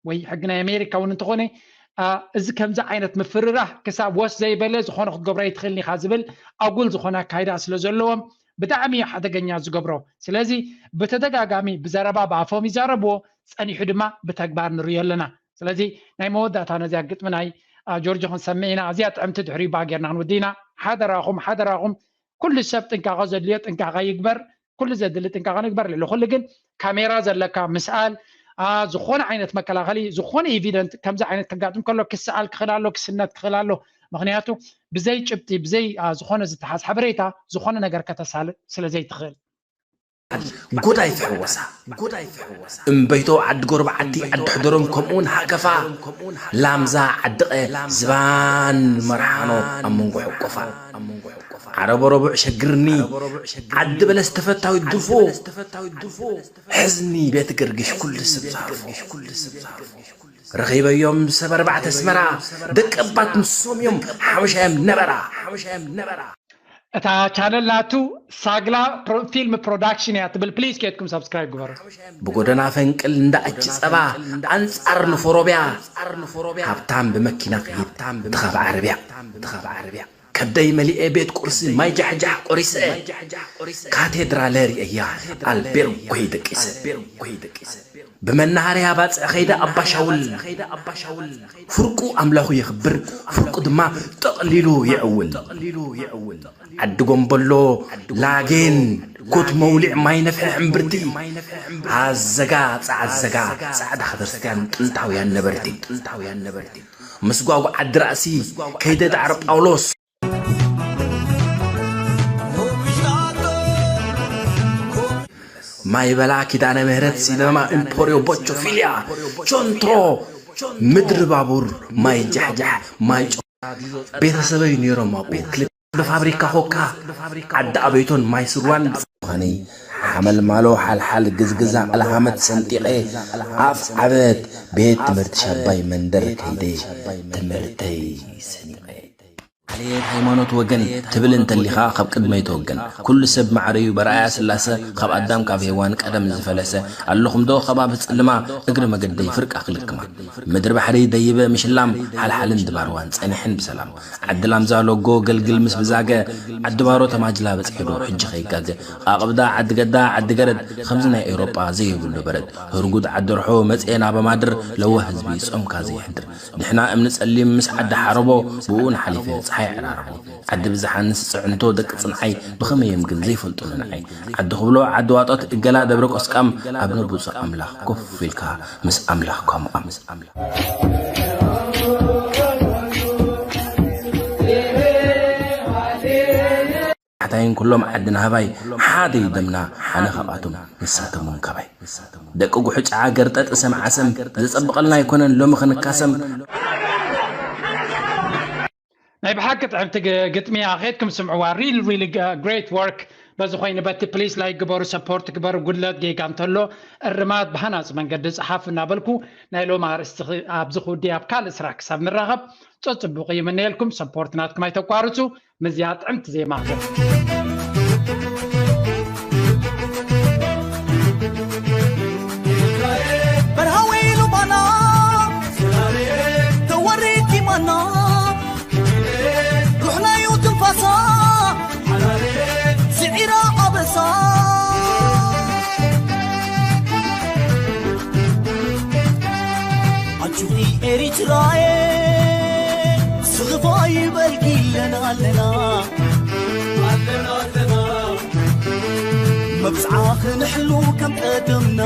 ወይ ሕጊ ናይ ኣሜሪካ እውን እንተኾነ እዚ ከምዚ ዓይነት ምፍርራህ ክሳብ ወስ ዘይበለ ዝኾነ ክትገብሮ ኣይትኽእልን ኢኻ ዝብል ኣጉል ዝኾነ ኣካይዳ ስለ ዘለዎም ብጣዕሚ እዩ ሓደገኛ ዝገብሮ። ስለዚ ብተደጋጋሚ ብዘረባ ብኣፎም ይዛረብዎ፣ ፀኒሑ ድማ ብተግባር ንሪኦ ኣለና። ስለዚ ናይ መወዳእታ ነዚኣ ግጥሚ ናይ ጆርጆ ክንሰምዕ ኢና። ኣዚኣ ጥዕምቲ ድሕሪኡ ባጌርና ክንውድእ ኢና። ሓደራኹም ሓደራኹም ኩሉ ሰብ ጥንቃቐ ዘድልዮ ጥንቃቐ ይግበር። ኩሉ ዘድሊ ጥንቃቐ ንግበር። ልዕሊ ኩሉ ግን ካሜራ ዘለካ ምስኣል፣ ዝኾነ ዓይነት መከላኸሊ፣ ዝኾነ ኤቪደንት ከምዚ ዓይነት ከጋጥም ከሎ ክስኣል ክኽእል ኣሎ፣ ክስነት ክኽእል ኣሎ። ምኽንያቱ ብዘይ ጭብጢ ብዘይ ዝኾነ ዝተሓዝ ሓበሬታ ዝኾነ ነገር ከተሳልጥ ስለ ዘይትኽእል። ጎዳይ ፍሕወሳ እምበይቶ ዓዲ ጎርባዓቲ ዓዲ ሕደሮም ከምኡውን ሃከፋ ላምዛ ዓድቐ ዝባን መርሓኖ ኣብ መንጎ ሕቆፋ ዓረቦ ረቡዕ ሸግርኒ ዓዲ በለስ ተፈታዊ ድፎ ሕዝኒ ቤት ገርግሽ ኩሉ ስብ ዛርፎ ረኺበዮም ሰብ ኣርባዕተ ኣስመራ ደቂ ኣባት ንሶም እዮም ሓበሻ እዮም ነበራ። እታ ቻነል ናቱ ሳግላ ፊልም ፕሮዳክሽን እያ ትብል ፕሊዝ ኬድኩም ሳብስክራይብ ግበሩ። ብጎደና ፈንቅል እንዳ ኣች ጸባ ኣንጻር ንፎሮብያ ሃብታም ብመኪና ክሂድ ትኸብ ዓረብያ ትኸብ ዓረብያ ከብደይ መሊኤ ቤት ቁርሲ ማይ ጃሕጃሕ ቆሪሰ ካቴድራለ ርእያ ኣልቤርጎይ ደቂሰ ብመናሃርያ ባጽዕ ኸይደ ኣባሻውል ፍርቁ ኣምላኹ የኽብር ፍርቁ ድማ ጠቕሊሉ ይዕውል ዓዲ ጎምበሎ ላጌን ኮት መውሊዕ ማይ ነፍሒ ሕምብርቲ ኣዘጋ ጸዓዘጋ ጻዕዳ ኽርስትያን ጥንታውያን ነበርቲ ምስጓጉ ዓዲ ራእሲ ከይደ ዳዕሮ ጳውሎስ ማይበላ ኪዳነ ምህረት ሲነማ ኢምፖርዮ ቦቾፊልያ ቾንትሮ ምድሪ ባቡር ማይ ጃሕጃሕ ማይ ጮ ቤተሰበይ ነይሮም ኣብኡ ክልተ ፋብሪካ ኮካ ዓዲ ኣበይቶን ማይ ስዋን ብዝኾነ ሓመልማሎ ሓልሓል ግዝግዛ ኣልሃመት ሰንጢቐ ኣፍ ዓበት ቤት ትምህርቲ ሻባይ መንደር ከይደ ትምህርተይ ሰኒቐ ሃይማኖት ወገን ትብል እንተሊኻ ካብ ቅድመይ ተወገን። ኩሉ ሰብ ማዕረዩ በርኣያ ስላሰ ካብ ኣዳም ካብ ሄዋን ቀደም ዝፈለሰ። ኣለኹም ዶ ከባቢ ጽልማ እግሪ መገደይ ፍርቃ ክልክማ። ምድሪ ባሕሪ ደይበ ምሽላም ሓልሓልን ድባርዋን ጸኒሐን ብሰላም። ዓዲ ላምዛ ሎጎ ገልግል ምስ ብዛገ ዓዲ ባሮ ተማጅላ በጽሒ ዶ ሕጂ ከይጋገ። ቃቕብዳ ዓዲ ገዳ ዓዲ ገረድ ከምዚ ናይ ኤውሮጳ ዘይብሉ በረድ። ህርጉድ ዓዲ ርሖ መጽኤ ናበ ማድር ለዋህ ህዝቢ ጾምካ ዘይሕድር። ድሕና እምኒ ጸሊም ምስ ዓዲ ሓረቦ ብኡ ንሓሊፈ ጸሓይ ዕራርቦ። ዓዲ ብዝሓንስ ጽዕንቶ ደቂ ጽንዓይ ብኸመይ እዮም ግን ዘይፈልጡ ንንዓይ። ዓዲ ክብሎ ዓዲ ዋጦት እገላ ደብረ ቆስቃም ኣብ ነቡጽ ኣምላኽ ኮፍ ኢልካ ምስ ኣምላኽ ኳምኣም። ሓታይን ኩሎም ዓዲ ናህባይ ሓደ እዩ ደምና ሓነ ካብኣቶም ንሳቶም እውን ካባይ። ደቂ ጉሕጫ ገርጠጥ ሰም ዓሰም ዘጸብቐልና ኣይኮነን ሎሚ ክንካሰም። ናይ ብሓቂ ጥዕምቲ ግ- ግጥሚ ኣኼትኩም ስምዕዋ real really great work። በዚ ኮይኑ በቲ please like ግበሩ፣ support ግበሩ፣ ጉድለት ጌጋ እንተሎ እርማት ብሃናፂ መንገዲ ፀሓፉ እናበልኩ ናይ ሎሚ ኣርእስቲ ኣብዚ ክውዲ ኣብ ካልእ ስራሕ ክሳብ ንራኸብ ጸጽቡቕ ይምነየልኩም። ሰፖርት ናትኩም ኣይተቋርጹ። ምዝያ ጥዕምቲ ዜማ ክዘ በርሃዊ ሉባና ተወሪድ ኪማና ሩሕናዩ ትንፋሳ ስዒራ ኣበሳ ኣንቹኺ ኤሪትራየ ስኽፋ ይበልኪ ኣለና ኣለና መብፅዓ ክንሕሉ ከም ቀደምና